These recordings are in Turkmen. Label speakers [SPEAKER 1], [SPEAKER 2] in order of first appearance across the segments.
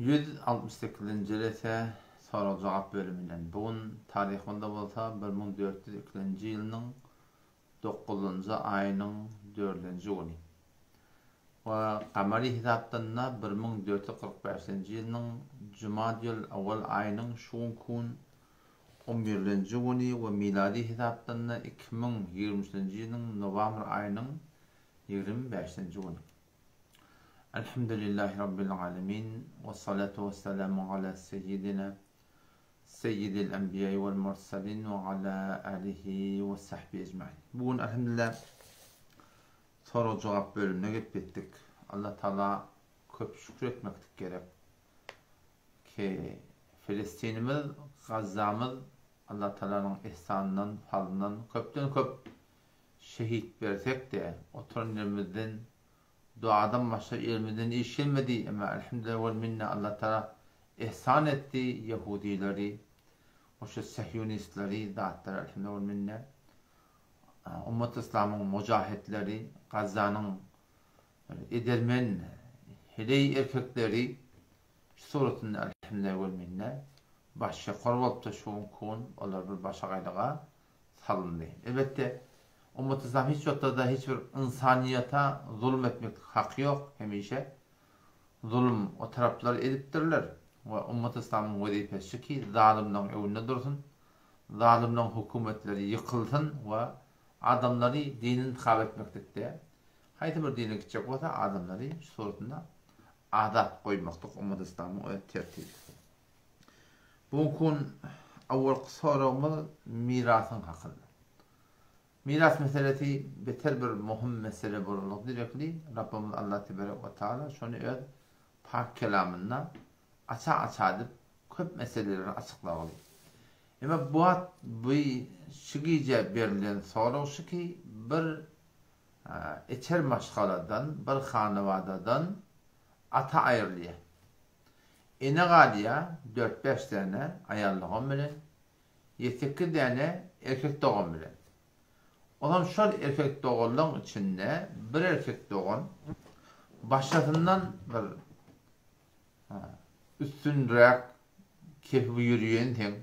[SPEAKER 1] 168-nji jelese sorag-jogap bölüminden. Bu gün taryhymyzda bolsa 1402-nji ýylynyň dokuzynjy aýynyň dördünji güni we gamary hesapdan-da 1445-nji ýylynyň jumadýul-awwal aýynyň şu günki gün on birlenji güni we milady hesapdan-da 2023-nji ýylynyň nowabr aýynyň 25-nji güni. Elhamdülillahi Rabbil alemin, wessalatu wessalamu ala seýýidina Seýýidil enbiýai wel mursalin we ala alihi we sahbihi ecmain. Bu gün elhamdülillah sorag jogap bölümine gelip ýetdik. Allah Taala köp şükür etmeklik gerek. Ki Filistinimiz, Gazzamyz Allah Taalanyň ihsanyndan, fazlyndan köpden köp şehit bersek-de, oturan ýerimizden Duadan başga elimizden iş gelmedi, emma elhamdülillah wel minne Allah Taala ihsan etdi ýehudileri, oşa sehyonistleri zatlary elhamdülillah wel minne ummat yslamyň mujahitleri, Gazzanyň edermen heleý erkekleri şu suratynda elhamdülillah wel minne baş ýokary bolupdyr şu günki gün olar bir başagaýlyga salyndy. Elbetde, ummat yslam hiç wagtda-da hiç bir ynsanyýeta zulum etmeklik haky ýok, hemişe zulum o taraplar edipdirler we ummat yslamyň wezipesi şu ki, zalymlaryň öňünde dursun, zalymlaryň hökümetleri ýykylsyn we adamlary din intihap etmeklikde haýsy bir dine gitjek bolsa adamlary şu suratynda azat goýmaklyk ummat yslamyň öz tertibi. Bu gün awalky soragymyz mirasyň hakynda. Miras meselesi beter bir möhüm mesele bolanlygy sebäpli Rabbymyz Allah teberek we taala şony öz pak kelamynda aça-aça edip köp meseleleri açyklagly. Emma bu wagt bu şu gije berilen sorag şu ki bir içer maşgaladan bir hanawadadan ata aýrylýar. Ene galýar dört-bäş däne aýal dogan bilen, ýedi-sekiz däne erkek dogan bilen. Onam şol erkek doganlaň içinde bir erkek dogan başgasyndan bir üstünräk kepip ýörýänseň,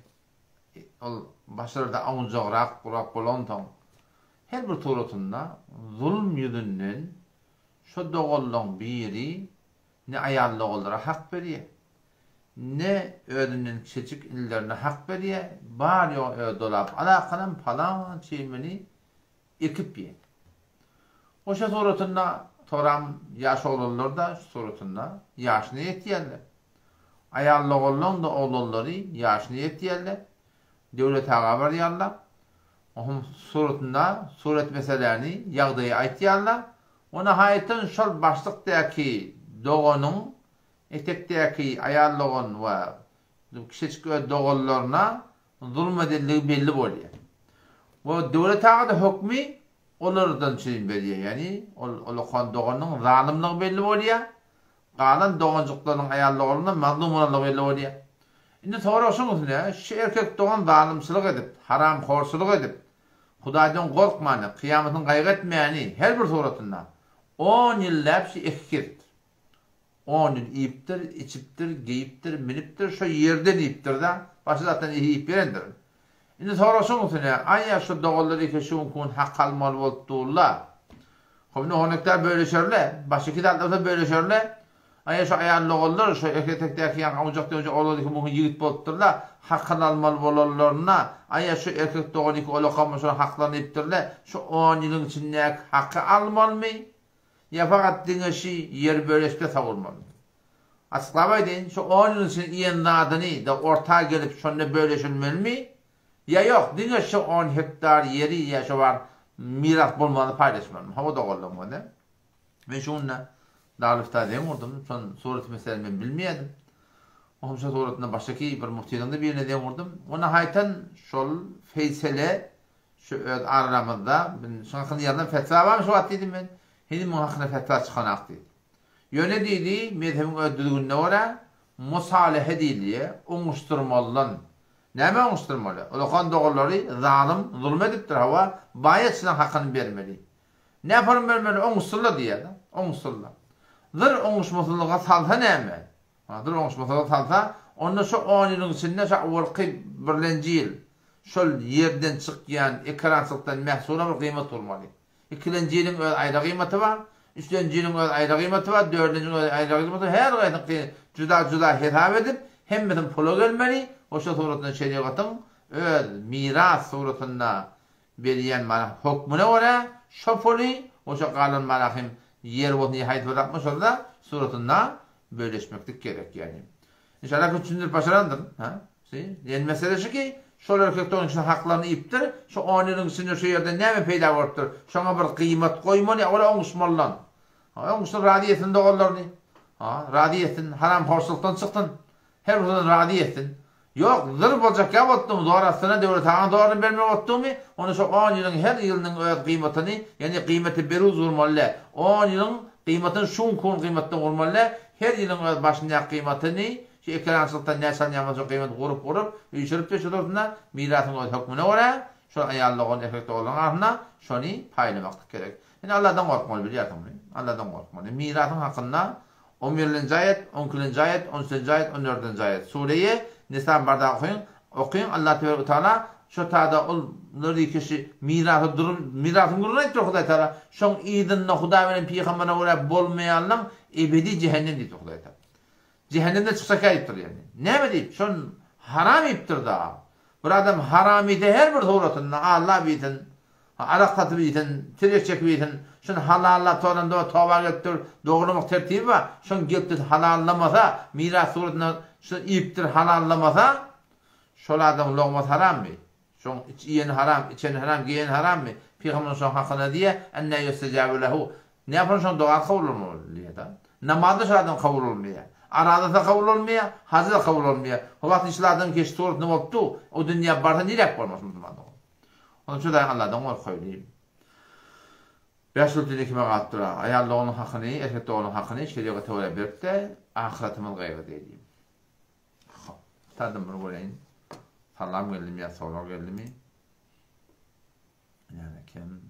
[SPEAKER 1] ol başgalarda awunjagrak gurak bolansoň, her bir suratynda zulum ýüzünden şo doganlaň biri Ne aýal doganlara hak berýär, ne özünden kiçijik inilerine hak berýär, bar-ýogy özi dolap alakanam palan çimini ekip ýer. Oşa suratynda soram ýaş oglanlar-da şu suratynda ýaşyna ýetýärler. Aýal doganlaň-da oglanlary ýaşyna ýetýärler. Döwlet aga barýarlar. Ohm suratynda surat meseläni, ýagdaýy aýtýarlar. Ony haýytdan şol başlykdaky doganyň etekdäki aýal dogan we kiçijik öz doganlaryna zulum edendigi belli bolýar. We Döwlet aga-da hökmi olardan üçin berýär. Ýagny ol ulakan doganyň zalymlygy belli bolýar. Galan doganjyklarynyň aýal doganlarynyň mazlum bolandygy belli bolýar. Indi sorag şuň üstüne, şu erkek dogan zalymçylyk edip, haramhorçulyk edip, Hudaýdan gorkmany, kyýamatyny gaýgy etmäni her bir suratynda on ýylläp şu eki kesipdir. On ýyl iýipdir, içipdir, geýipdir, minipdir, şo ýerden iýipdir-de, başga zatdan iýip ýörendir. Indi sorag şuň üstüne, aýa şu doganlar eke şu günki gün hak almaly bolup durla. Hop indi honekler bölüşerle, başga iki zat bolsa bölüşerle. Aýa şu aýal doganlar şu erkekdäki ýaňky awjak döwje oglan iki muhy ýigit bolupdyrla, hakyny almaly bolanlarynda, aýa şu erkek dogan iki olakanmy şonuň haklaryny iýipdirle, şu on ýylyň içindäki haky almalymy ýa fakat diňe şi ýeri bölüşde sowulmalymy? Açyklap aýdaýyn, şu on ýylyň içinde iýen zadyny da orta gelip şonda bölüşilmelimi ýa ýok diňe şu on hektar ýeri ýa şo bar miras bolmany paýlaşmalymy? Hawa doganlarym göne. Men şu günde Darülifta zeň urdum. Şon surat meseleni men bilmeýärdim. Ohm şo suratynda başdaky bir muhtynyň-da birine zeň urdum. Ona haýtan şol feýsele şu öz araramyzda men şuň hakynda ýazylan fetwa barmy şu wagt diýdim men. Heniz muň hakynda fetwa çykanak diýdi. Ýöne diýdi, mezhebiň öz düzgünine görä musalehe diýilýär, oňuşdyrmalydan. Näme oňuşdyrmaly? Ulakan doganlary zalym, zulum edipdir, hawa, baýaçylaň hakyny bermeli. Näparyň bermeli, oňuşsynlar diýýär-de, oňuşsynlar. Zyr oňuşmasyzlyga salsa näme? Dur oňuşmasalar salsa, onda şo on ýylyň içinde şo owalky birlenji ýyl şol ýerden çykýan ekerançylykdan mähsula bir gyýmat gurmaly. Ikilenji ýylyň öz aýra gyýmaty bar, üçlenji ýylyň öz aýra gyýmaty bar, dördünjiň öz aýra gyýmaty bar, her haýsynyňky juda-juda hesap edip, hemmesiniň pula gelmeli we şo suratynda şerigatyň öz miras suratynda berýän mana hökmüne görä şo puly we şo galan mana hem ýer bolsun ýa haýsy bir zat bolsun şonda suratynda bölüşmeklik gerek ýagny. Inşallah ki düşündirip başarandyryn ha. Si ýene mesele şu ki şol erkek dogan kişiniň haklaryny iýipdir şo on ýylyň içinde şu ýerden näme peýda bolupdyr şoňa bir gyýmat goýmaly ol oňuşmalydan. Ha oňuşsyn razy etsin doganlaryny. Ha razy etsin haramhorçulykdan çyksyn. Her bir zady razy etsin. Ýok, zyr boljak ýa bolupdymy, zor astyna Döwlet agaň zoruny bermek bolupdymy, onda şo on ýylyň her ýylynyň öz gyýmatyny, ýagny gyýmaty beruz gurmaly däl. On ýylyň gyýmatyny şuň-kun gyýmatdan gurmaly däl, her ýylyň öz başyndaky gyýmatyny, şu ekerançylykdan näçe alynýan bolsa şo gyýmaty gurup-gurup, üýşürip-de şo durşuna mirasyň öz hökmüne görä, şol aýal dogan, erkek doganlaryň arasynda şony paýlamaklyk gerek. Indi Alladan gorkmaly bilýärsiň muny. Alladan gorkmaly. Mirasyň hakynda On birinji aýat, on ikinji aýat, on üçünji aýat, on dördünji aýat. Sureýi Nisa barda okyň, okyň Allah tebarek we taala şo tada ol nuri kişi mirasy durum mirasyň gürrüňini aýtdyr Hudaý taala. Şoň yzynda Hudaý bilen pygamberine görä bolmaýanlaň ebedi jehennem diýipdir Hudaý taala. Jehennemden çykjak ýa diýipdir ýagny. Näme diýip? Şon haram iýipdir da. Bir adam haram iýse her bir suratynda allap iýsin, arak satyp iýsin, tirek çekip iýsin, şuny halallap soran doga toba gelipdir, dogurlamak tertibi bar, şony gelipdir halallamasa, miras suratynda şuny iýipdir halallamasa, şol adamyň logmasy harammy? Şoň iç iýeni haram, içeni haram, geýeni harammy? Pygamberimiz şoň hakynda diýýär, Ennä ýustejabu lehu. Näme şoň dogasy kabul bolmaly diýýär-de. Namaz-da şol adam kabul bolmaýar. Arazasy-da kabul bolmaýar, hajy-da kabul bolmaýar. O wagt şol adam keşt suratynda bolupdy, o dünýä barsa niräk bolmasyn musulman dogan. Onuň üçin daýy Alladan gorkaýly. Bäş ýyl dini kime galypdyr? Aýal doganyň hakyny, erkek doganyň hakyny şerigata görä berip-de, ahyratymyz gaýgy diýeli. Hop, tadym bir göreýin. Salam geldimi ýa sorag geldimi? Näme eken?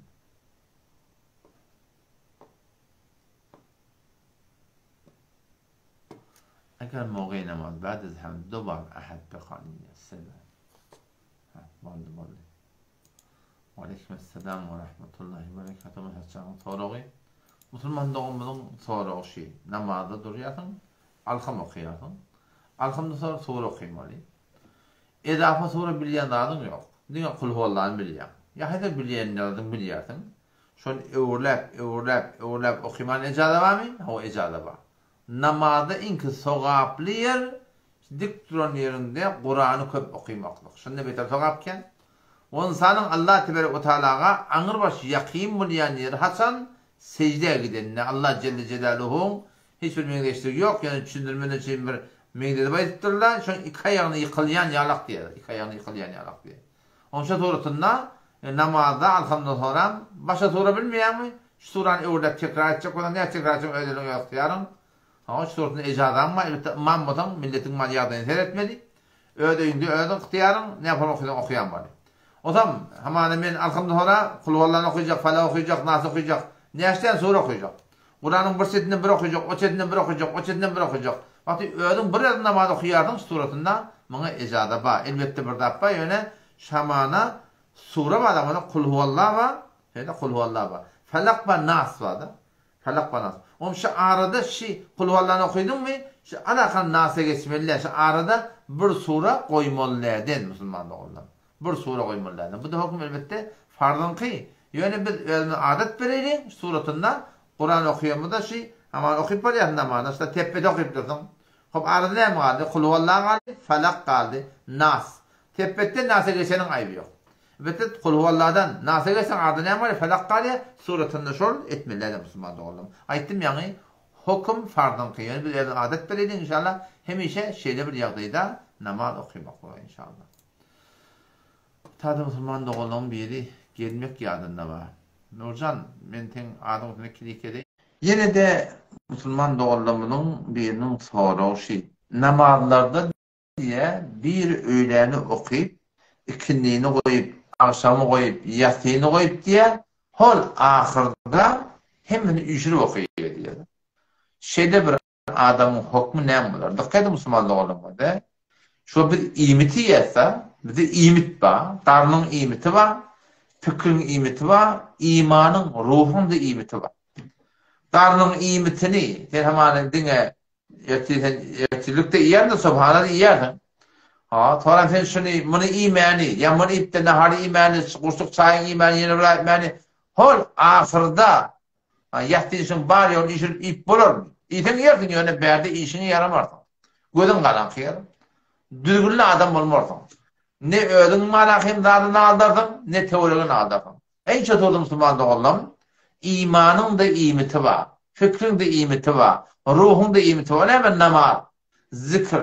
[SPEAKER 1] Eger mogy namaz bad az hem dobar ahad bekhani selam. Ha, boldy, boldy. Waleýkim esselam we rahmetullahi we berekatuh. Mesajanyň soragy. Musulman doganymyzyň soragy şi. Namazda durýarsyň, alham okaýarsyň. Alhamdan soň sure okamaly. Edafa sure bilýän zadyň ýok. Diňe kulhuallany bilýäň. Ýa haýsy bilýän zadyň bilýärsiň. Şony öwürläp, öwürläp, öwürläp okyman ejaza barmy? Hawa ejaza bar. Namazda iňki sogaply ýer dik duran ýeriňde Kurany köp okymaklyk. Şonda beter sogap kän. We ynsanyň Allah teberek we taalaga aňrybaş ýakyn bolýan ýeri haçan? Sejdä gidende Allah jelle jelaluhuň hiç bir meňzeşligi ýok, ýöne düşündirmeden üçin bir meňzedip aýdypdyrlar, şoň iki aýagyna ýykylýan ýalak diýýärler, iki aýagyna ýykylýan ýalak diýýär. Oň şo suratynda namazda alhamdan soram başga sura bilmeýäňmi? Şu surany öwürläp tekrar etjek bolsaň näçe tekrar etseň öz eliň öz ygtyýaryň. Hawa şu suratynda ejazaň bar elbetde ymam bolsaň milletiň mal ýagdaýyna seretmeli. Öz öýüňde öz ygtyýaryň näme okasaň okaýan bolýar. Osam hamana men alhamdan sora kulwallany okaýjak, falak okaýjak, nas okaýjak, näçe däne sura okaýjak. Kuranyň bir çetinden bir okajak, o çetinden bir okajak, o çetinden bir okajak. Wagty özüň bir özüň namaz okaýarsyň şu suratynda muňa ejaza bar. Elbetde bir zat bar ýöne şamana sura bar da muny kulhuwalla bar, şeýle kulhuwalla bar. Falak bar, nas bar da. Falak bar, nas. Oň şu arada şi kulhuwallany okydyňmy, şu alakan nasa geçmeli däl. Şu arada bir sura goýmaly däl musulman doganlar. Bir sura goýmaly däldir. Bu-da höküm elbetde farzyňky. Ýöne biz özümize adat bereýliň, şu suratynda Kuran okaýamyzda şi aman okyp barýarsyň namazda, şda tepbet okyp dursuň. Hop arada näme galdy? Kulhuwalla galdy, Falak galdy, Nas. Tepbetden Nasa geçeniň aýby ýok. Elbetde Kulhuwalladan Nasa geçseň arada näme galýar? Falak galýar. Suratynda şol etmeli däldir musulman doganlarym. Aýtdym ýaňy höküm farzyňky. Ýöne biz özümize adat bereýliň inşallah hemişe şeýle bir ýagdaýda namaz okamak bolar inşallah. Sada musulman doganlaryň biri gelmek ýadynda bar. Nurjan men seň adyň üstüne klik edeýin. Ýene-de musulman doganlarymyzyň biriniň soragy şi. Namazlarda diýýä bir öýläni okyp, ikindini goýup, agşamy goýup, ýasyny goýup diýýä, hol ahyrda hemmesini üýşürip okyýa diýýä. Şeýle bir. adamyň hokmy näme bolar? Dykgat ediň musulman doganlarym. Şo biz iýmiti iýýäs-de, bizde iýmit bar, garnyň iýmiti bar, pikiriň iýmiti bar, imanyň, ruhuň-da iýmiti bar. Garnyň iýmitini sen hamana diňe ertir sen ertirlikde iýýäň-de, sobhana-da iýýärsiň. Ha, soňra sen şuny, muny iýmäni, ýa muny iýip-de nahary iýmäni, gurçuk çaýyň iýmäni, ýene bir zat iýmäni, hol ahyrda Ha, ýatdy işiň bar ýoguny üýşürip iýip bolarmy? Iýseň iýersiň, ýöne bärde işiňe ýaramarsyň. Gözüň garaňky ýer. Düzgünli adam bolmarsyň. Ne özüň malahym zadyny aldarsyň, ne töweregini aldarsyň. Eý çözüwli musulman doganlarym, imanyň-da iýmiti bar, fikriň-de iýmiti bar, ruhuň-da iýmiti bar. O näme namaz, zikr,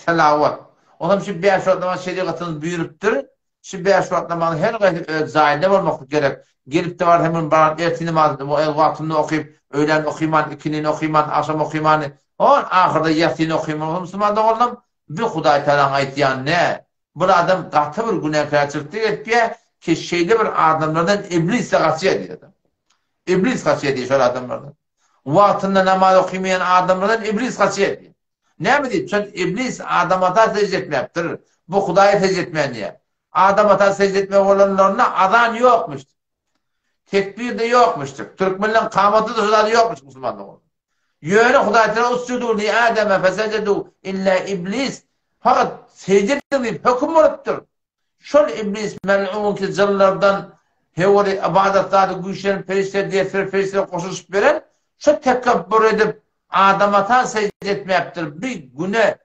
[SPEAKER 1] telawat. Onam şu bäş wagt namaz şerigatymyz buýrupdyr. Şu bäş wagt namazyň her gaýsy öz jaýynda bolmaklyk gerek. Gelip-de barsa men baran ertir namazyny öz wagtynda okyp, öýlän okyman, ikindini okyman, agşam okymany, hon ahyrda ýasyny okyman bolsa musulman doganlarym, bu Hudaý Tagalaň aýtýany nä? Bir adam gaty bir günäkärçilikde gezipýär ki şeýle bir adamlardan iblis-de gaçýar diýýär. Iblis gaçýar diýýär şol adamlardan. Wagtynda namaz okymaýan adamlardan iblis gaçýar diýýär. Näme diýip, şol iblis Adam ata sežde etmäpdir. Bu Hudaýa sežde etmän diýýär. Adam ata sežde etme bolanlarynda azan ýokmyş. Tekbir-de ýokmyşdyr. Türkmenleň kamaty-da şu zady ýokmyş musulmanlar. Ýöne Hudaý Teala usjudu li Adama fesejedu illa iblis. Fakat sežde ediň diýip höküm bolupdyr. Şol iblis mel'un ki jynlardan heweri ybadat zady güýçlenip perişdeler diýesler perişdeler goşulyşyp beren şo tekepbür edip Adam ata sežde etmäpdir bi güne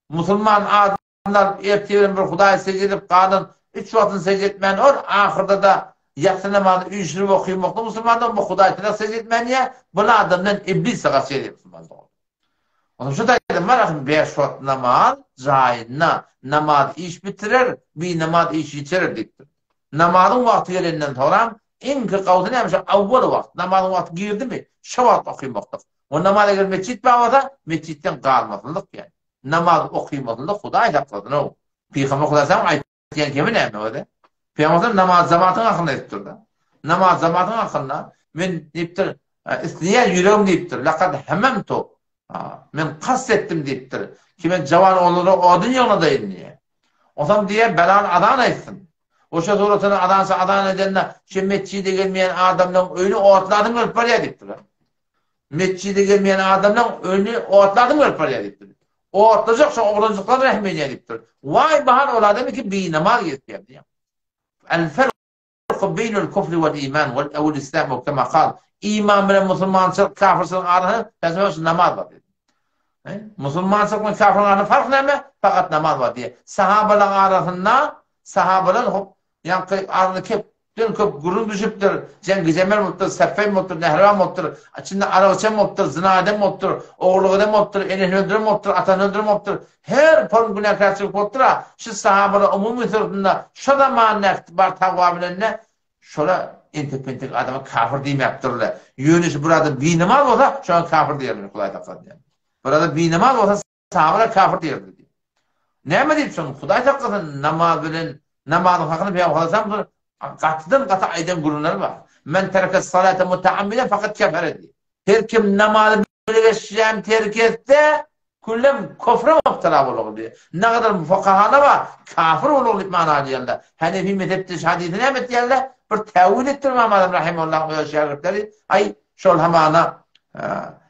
[SPEAKER 1] musulman adyny alyp ertir bilen bir hudaýa sežde edip galan üç wagtyny sežde etmän ol ahyrda-da ýatsy namazyny üýşürip okymakda musulmandan bu hudaý tala sežde etmän ýa bul adamdan iblis-de gaçýar diýip musulman dogan. Onsoň şu taýdan bar ahym bäş wagt namaz jaýynda namaz iş bitirer binamaz iş ýitirer diýipdir. Namazyň wagty gelenden soňram iňki gowsy näme şo awwal wagt namazyň wagty girdimi şo wagt okymakdyk. O namaz eger metjit bar bolsa metjitden galmasynlyk ýa namaz okymasynlyk hudaý saklasyn-ow. Pygamber hudaý saňa aýt Diýen kemi näme özi? Pygamber namaz jamatyň hakynda aýdypdyr-da. Namaz jamatyň hakynda men diýipdir, isleýän ýüregim diýipdir. Laqad hamamtu. Men kast etdim diýipdir. Ki men jawan oglanlara odun ýygnadaýyn diýýär. Onsoň diýýär, Belal azan aýtsyn. Oşa suratyny azança azan edende, şu metjide gelmeýän adamlaryň öýüni otladyň gelip barýar diýipdir. Metjide gelmeýän adamlaň öýüni otladyň gelip barýar diýipdir. Otlajak şo oglanjyklar rähm edýär diýipdir. Waý bahar ol adam ki binamaz gezýär diýýär. El ferku beýnel kufri wal iman wal awul islam we kema kal. Iman bilen musulmançylyk kafirçiligiň arasynda täze şu namaz bar diýdi. Musulmançylyk bilen kafirligiň arasynda fark näme? Fakat namaz bar diýýär. Sahabalaryň arasynda sahabalar Ýaňky arada köpden köp gürrüň düşüpdir, jeňgi-jemel bolupdyr, säpbeý bolupdyr, mähriban bolupdyr, içinde arak içen bolupdyr, zyna eden bolupdyr, ogurlyk eden bolupdyr, enesini öldüren bolupdyr, atasyny öldüren bolupdyr. Her form günäkärçilik bolupdyr-a, şu sahabalar umumy suratynda şo zamandaky bar tagwa bilen-de şola entek-pentek adama kafir diýmäpdirler. Ýöne şu bir adam binamaz bolsa, şoňa kafir diýerler, Hudaý saklasyn diýen. Bir adam binamaz bolsa, Sahabalar kafir diýerdi diýip. Näme diýip şoň Hudaý saklasyn namaz bilen namazyň hakyny Pygamber sallallahu aleyhi gatydan gaty aýdan gürrüňleri bar. Men tereke salate mutaammidan fakat kefere diýip. Her kim namazy bilgeşlän terk etse, küllem kufra mubtala bolar diýip. Nägadar fukahalar bar, kafir bolar diýip mana alýarlar. Hanefi mezhepde şu hadysy näme etýärler? Bir täwil etdir Imam Azam rahimehullahyň öz şägirtleri, aý şol hamana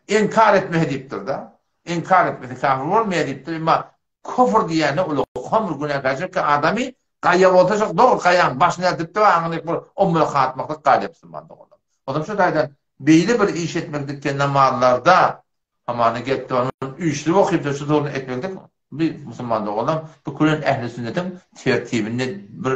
[SPEAKER 1] inkar etmese diýipdir-de. Inkar etmese kafir bolmaýar diýipdir. Emma kufr diýende uly bir günäkärçilik ki adamy gaýa bolsa şo dogry gaýaň başyna eltipdir aňyny bir omura atmaklyk galýar musulman doganlar. Onsoň şu taýdan beýle bir iş etmeklik ki namazlarda hamana gelip duran üýşlüp okyp şu zorunu etmeklik bir musulman doganlar bu külen ähli sünnetiň tertibinde bir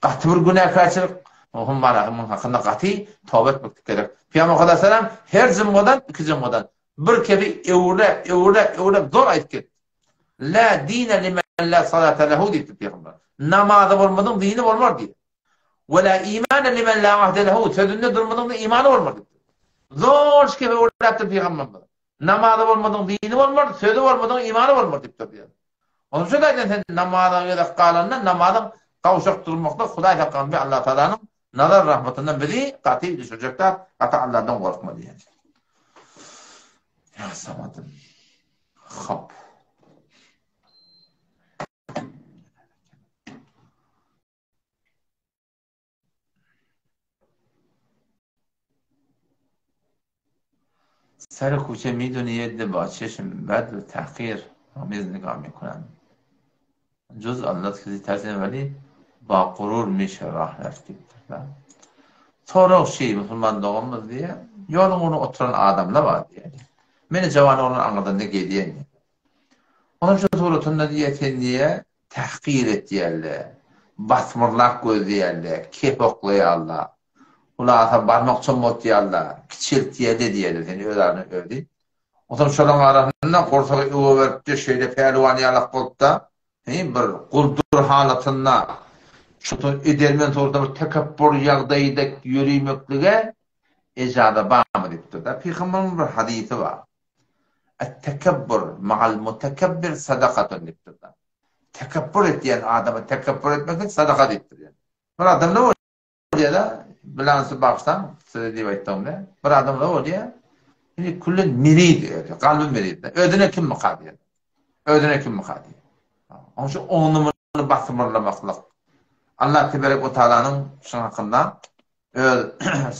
[SPEAKER 1] gaty bir günäkärçilik munuň hakynda gaty toba etmeklik gerek. Pygamber Aleyhisselam her jumgadan iki jumgadan Bir kebi öwrüläp, öwrüläp, öwrüläp zor aýdyp gelipdir. La dine limen la salate lehu diýipdir pygamber. Namazy bolmadyň dini bolmaz diýip. We la imane limen la ahde lehu sözünde durmadyň imany bolmaz diýipdir. Zor şu kebi öwrüläpdir pygamberimiz. Namazy bolmadyň dini bolmaz, sözi bolmadyň imany bolmaz diýipdir diýýär. Onuň üçin aýdan sen namaza gezek galanda namazyň gawşak durmakda Hudaý saklasyn bi Allah Taalanyň nazar rahmatyndan bizi gaty düşürjekdir. Gaty Allahdan gorkma diýýär. Ýa samadym. Hop. سر کوچه میدونی یه عده با چشم بد و تحقیر آمیز نگاه میکنن جز الله کسی ترسی ولی با غرور میشه راه رفت diýipdirler. Sorag şeý musulman doganymyz diýýär, ýoluň ugruna oturan adamlar bar diýýär. Meni jawan oglan aňyrdan ne gelýän diýýär. Onuň şu suratynda diýýär sen diýýär tahkir etýärler, basmyrlap gözleýärler, kep oklaýarlar, hulasa barmak çommaltýarlar, kiçeltýärler diýýärler seni öz adyna özi. Onsoň şolaryň arasynda gursagy öwe beripdir, şeýle pälwan ýalak bolupda, heý, bir guldur halatynda şu edermen suratda bir tekepbur ýagdaýda ýörimeklige ejaza barmy diýipdir-de. Pygamberimiziň bir hadysy bar. Et-tekebbur ma'al mutekebbir sadakatun diýipdir-de. Tekepbur etýän adama tekepbur etmeklik sadaka diýipdir. Bir adam ne bolýar-da, bilansy bagyşlaň, size diýip aýtdygym-da. Bir adam ne bolýar? Indi küllen merid özi, kalby merid. Özüne kim myka diýýär. Özüne kim myka diýýär. Onuň üçin ony muny basymyrlamaklyk. Allah teberek we taalanyň şuň hakynda öz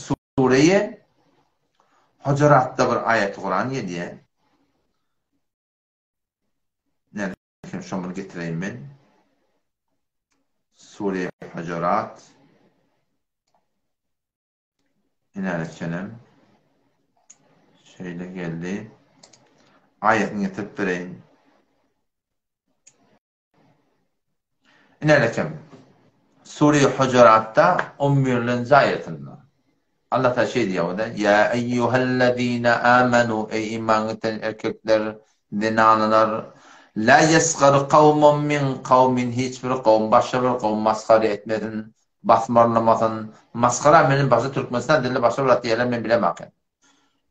[SPEAKER 1] sureýi Hujuratda bir aýaty Kuran gelýär. Näme üçin şony getireýin men? Sure Hujurat. Inäleçenem. Şeýle geldi. Aýatyny getirip bereýin. Inäleçem. Sure Hujuratda on birlenji aýatynda. Allah Taala şeý diýýär onda, Ýa eýýuhellezine amanu, eý iman getiren erkekler, zenanalar, la ýesgar kawmun min kawmin, hiç bir kowum başga bir kowum masgara etmesin, basmarlamasyn. Masgara meniň başga Türkmenistan dilinde başga bir zat diýerler men bilemok.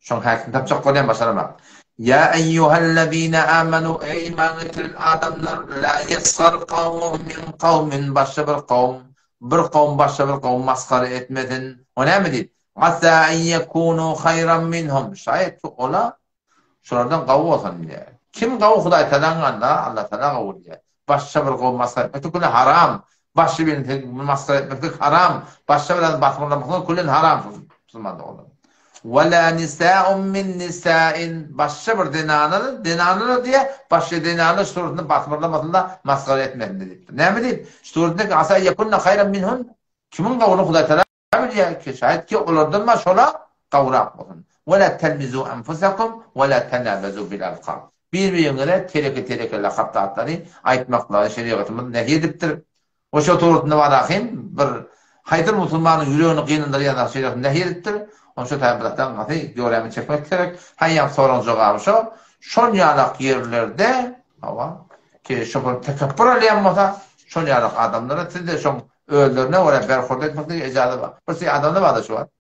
[SPEAKER 1] Şoň häkini tapjak bolýan başaramak. Ýa eýýuhellezine amanu eý iman getiren adamlar la ýesgar kawmun min kawmin başga bir kowum bir kowum başga bir kowum masgara etmesin. O näme diýip? Asa en ýekunu haýran minhum. Şaýat ki ola şolardan gawy bolsun diýýär. Kim gawy Hudaý Tagalaň ýanynda Allah Tagala gawy diýýär. Başga bir kowum masgara etmeklik külen haram. Başga birini masgara etmeklik haram. Başga bir adamy basgyrlamaklyk külen haram musulman doganlar. Ve la nisa'un min nisa'in başga bir zenana zenana diýe başga zenana suratynda basgyrlamasynda masgara etmesin diýipdir. Näme diýip? Suratynda asa yekunna hayran minhun kimiň gawuny Hudaý Tagala Bilýär ki, şaýat ki, olardan baş ola gowrak bolsun. Ve la telmizu enfusakum ve la tenabezu bil alkab. Bir-biriňize teleke-teleke lakap zatlary aýtmaklygy şerigatymyz nehy edipdir. We şo suratynda bar ahim bir haýsyr musulmanyň ýüregini gynandyrýan zat şerigatymyz nehy edipdir. Ony şo taýyn bir zatdan gaty görämi çekmek gerek. Haýýam soragyň jogaby şo. Şol ýalak ýerlerde, hawa, ki şo bir tekepbur alýan bolsa, şol ýalak adamlara siz-de şoň Özlerine görä berhurda etmeklige ejaza bar. Bir şey adamda barda şu wagt.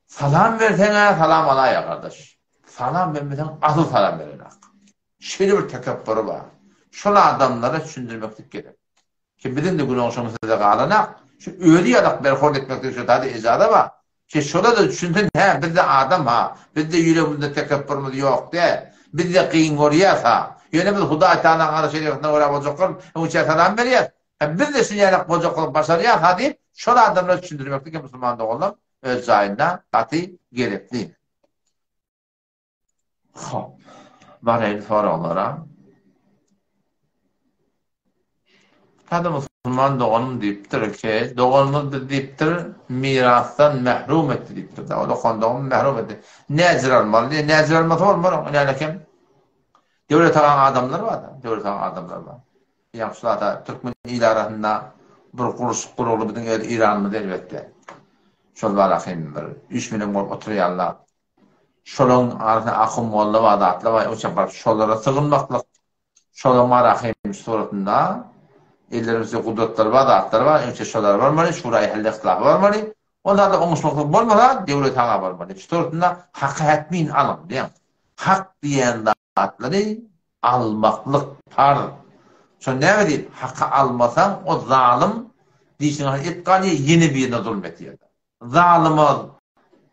[SPEAKER 1] Salam berseň-ä salam alaýa gardaş. Salam bermeseň asyl salam berenak. Şeýle bir tekepbury bar. Şol adamlara düşündirmeklik gerek. Ki biziň-de günäň size galanak. Şu özi ýalak berhurda etmeklige şu zada ejaza bar. Ki şola-da düşünsin, hä, biz-de adam ha, biz-de ýüregimizde tekepburymyz ýok däl, biz-de kyn görýäs ha. Ýöne biz Hudaý Tagalaň arz şerigatyna görä boljak bolup, öňçä salam berýäs. Hä, biz-de şuny ýalak boljak bolup başarýas ha diýip, şol adamlara düşündirmeklik hem musulman doganlar öz jaýynda gaty gerekli. Hop. Baraýyn soraglara. Sada musulman doganym diýipdir ki, doganymyz biz diýipdir, mirasdan mährum etdi diýipdir. Da, o dogan doganym mährum etdi. Näjir almaly diýip, näjir almasa bolmaz, näle kem. Döwlet alan adamlar bar da, döwlet alan adamlar bar. Ýagşy türkmen il arasynda bir gurluşyk guruldy biziň öz Iranymyzda elbetde. Şol bar ahym bir üýşmeleň bolup oturýarlar. Şolaň arasynda ahun molla bar, zatlar bar, oça baryp şolara sygynmaklyk, şolaň bar ahym suratynda ellerimizde gudratlary bar, zatlary bar, öňçe şolara barmaly, şuraýy hal ihtilafa barmaly. Ol zada oňuşmaklyk bolmasa, döwlet haga barmaly. Şu suratynda haky hätmin alyň diýen. Hak diýen zatlary almaklyk parz. Şo näme diýip, haky almasaň, o zalym dişiň arasynda et galýar, ýene birine zulum etýär. Zalyma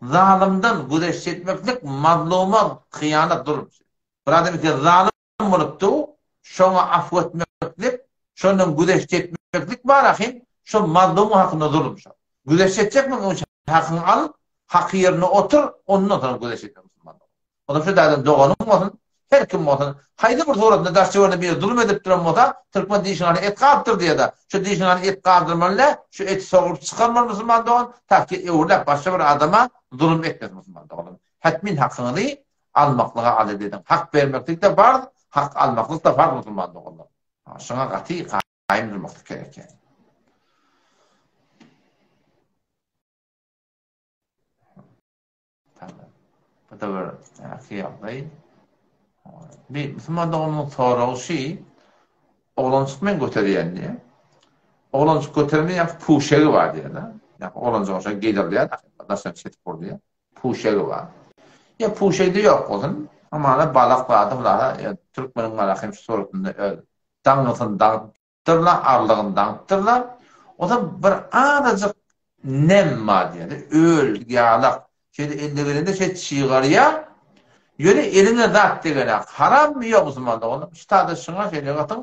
[SPEAKER 1] zalymdan güreş etmeklik mazluma hyýanat zulum. Bir adam ise zalym bolupdy, şoňa afw etmeklik, şondan güzeşt etmeklik bar ahim, şo mazlumyň hakynda zulum şo. Güzeşt etjekmiň öňçe hakyňy al, haky ýerine otur, ondan soň güzeşt etmek musulman dogan. Ondan şu taýdan doganyň bolsun, her kim bolsun, haýsy bir suratynda daş töwereginde biri zulum edip duran bolsa, türkmen dişiň arasynda et galypdyr diýýär-de, şu dişiň arasynda et galdyrmaly däl, şu eti sogrup çykarmaly musulman dogan, ta ki öwrüläp başga bir adama zulum etmesin musulman doganlar. Hetmin hakyňyzy almaklyga alet ediň. Hak bermeklik-de farz, hak almaklyk-da farz musulman doganlar. Şuňa gaty gaýym durmaklyk gerek ýaly. Tamam. Bu-da bir ähli ýagdaý. Bir musulman doganymyň soragy şi, oglanjyk men göterýän diýýär. Oglanjyk göterme ýa puşegi bar diýýär-de. Ýa oglanjyk şo geýdirilýär, daşdan çetip bolýar. Puşegi bar. Ýa puşegi-de ýok bolsun, hamana balak zady bulara, ýa türkmeniň balak hem şu suratynda öz daňňysyny daňypdyrlar, arlygyny daňypdyrlar. Onsoň bir azajyk nem bar diýýär-de, öl ýalak. Şeýle eline gelende şeý çygarýar. Ýöne eliňe zat degenak. Harammy ýok musulman doganlar? Şu taýda şuňa şerigatyň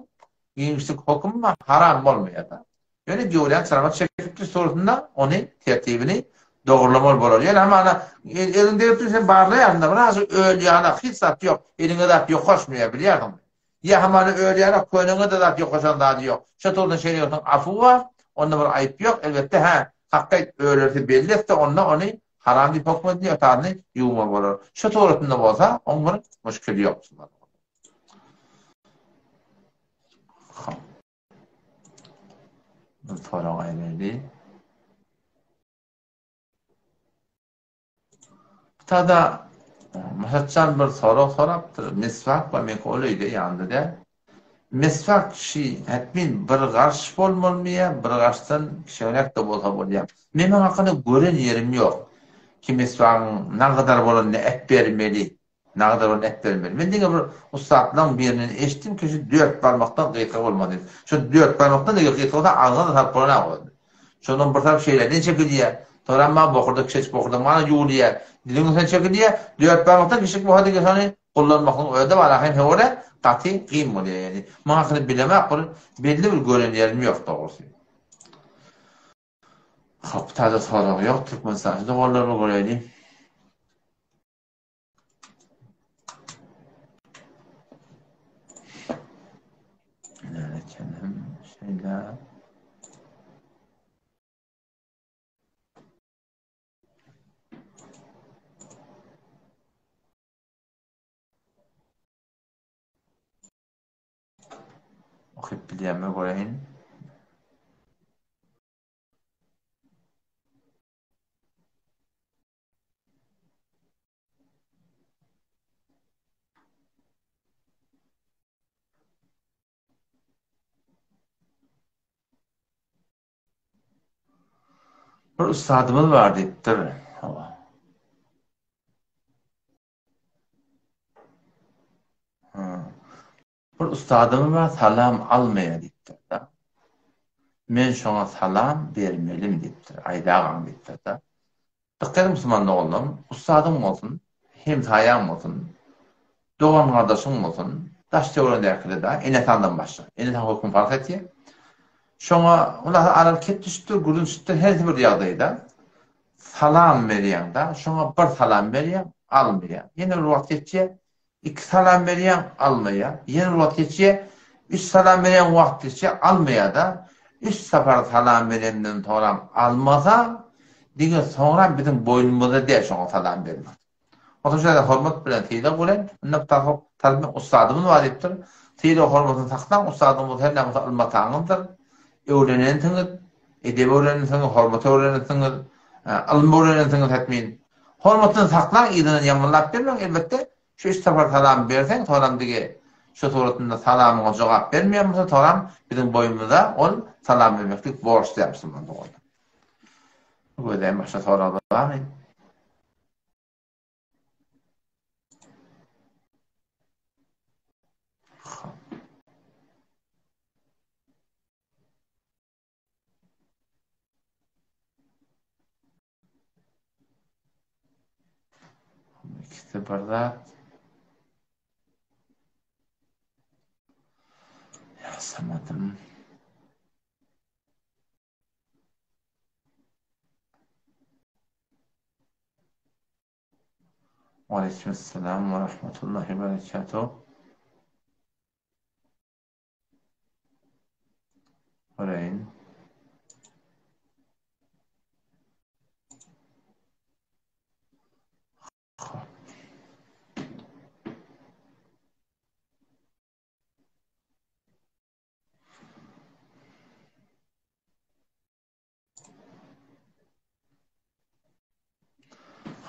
[SPEAKER 1] giňişlik hökümi bar, haram bolmaýar-da. Ýöne göwräň çarama çekip düş suratynda ony tertibini dogrulamaly bolar. Ýöne hamana eliň degip dur sen barlaýarsyň-da birazajyk öl ýalak hiç zat ýok. Eliňe zat ýokaşmaýar bilýärsiňmi? Ýa hamana öl ýalak köneňe-de zat ýokaşan zady ýok. Şo turdan şerigatyň afuwy bar. Onda bir aýyp ýok. Elbetde hä hakgaýt ölersi belli etse onda ony haram diýip höküm edilýär otaryny ýuwmaly bolar. Şo suratynda bolsa oň bir muşkili ýok. Bir sorag aýdaýly. Tada Maşatjan bir sorag sorapdyr. Meswak bar meňki ol öýde ýanynda däl. Meswak şi hetmin bir garş bolmalymy ýa bir garşdan kiçeňräk-de bolsa bolýar. Men muň hakynda gören ýerim ýok. Ki meswagyň nagadar bolanyny äpbermeli. Nagada bir et bermeli. Men diňe bir ussatlaň birinden eşitdim ki, şu dört barmakdan gysga bolmaz diýip. Şu dört barmakdan eger gysga bolsa agzyna-da salyp bolanok ony. Şondan bir tarap şeýleden çekilýär. Soňram maňa bokurdak kiçeçik bokurdak maňa ýuwulýar. Diliň üstüne çekilýär. Dört barmakdan kiçijik bolsa diňe şony gollanmaklygyň özi-de bar. Hem höwre gaty kyn bolýar ýani. Muň hakyny bilemok bir belli bir gören ýerim ýok dogrusy. Hop, täze sorag ýok. Türkmenistanda doganlarymy göreýli. Şeýle. Okyp bilýänmi göreýin. Bir ussadymyz bar diýipdir. Hawa. Bir ussadymyz bar, salam almaýar diýipdir-de. Men şoňa salam bermelim diýipdir, aýdagaň diýipdir-de. Dykgat ediň musulman doganlarym, ussadyň bolsun, hemsaýaň bolsun, dogan-gardaşyň bolsun, daş-töweregiňdäkilere-de, ene-ataňdan başla. Ene-ataň hökümi fark etýär. Şoňa ular araly kep düşüpdir, gürrüň düşüpdir, hersi bir ýagdaýda salam berýäň-de, şoňa bir salam berýäň, almaýar. Ýene bir wagt geçýär, Iki salam berýäň, almaýar. Ýene bir wagt geçýär, üç salam berýäň, wagt geçýär, almaýar-da. Üç sapar salam berenden soňram almasa, diňe soňram biziň boýnumyzda däl şoňa salam bermek. Onsoň şeýle hormat bilen sylag bilen, indi talyp ussadymyz bar diýipdir. Sylag-hormatyny saklaň, ussadyňyz her näme bolsa ylym ataňyzdyr. Öwrenensiňiz, edep öwrenensiňiz, hormat öwrenensiňiz, ylym öwrenensiňiz hetmin. Hormatyny saklaň yzyndan ýamanlap bermäň elbetde şu üç sapar salam berseň soňram dige şu suratynda salamyňa jogap bermeýän bolsa soňram biziň boýnumyza ol salam bermeklik borç däl musulman doganlar. Gözleýän başga soraglar barmy? İkisi bir zat. Samadym. Waleýkimessalam we rahmetullahi we berekatuh. Göreýin. Hop.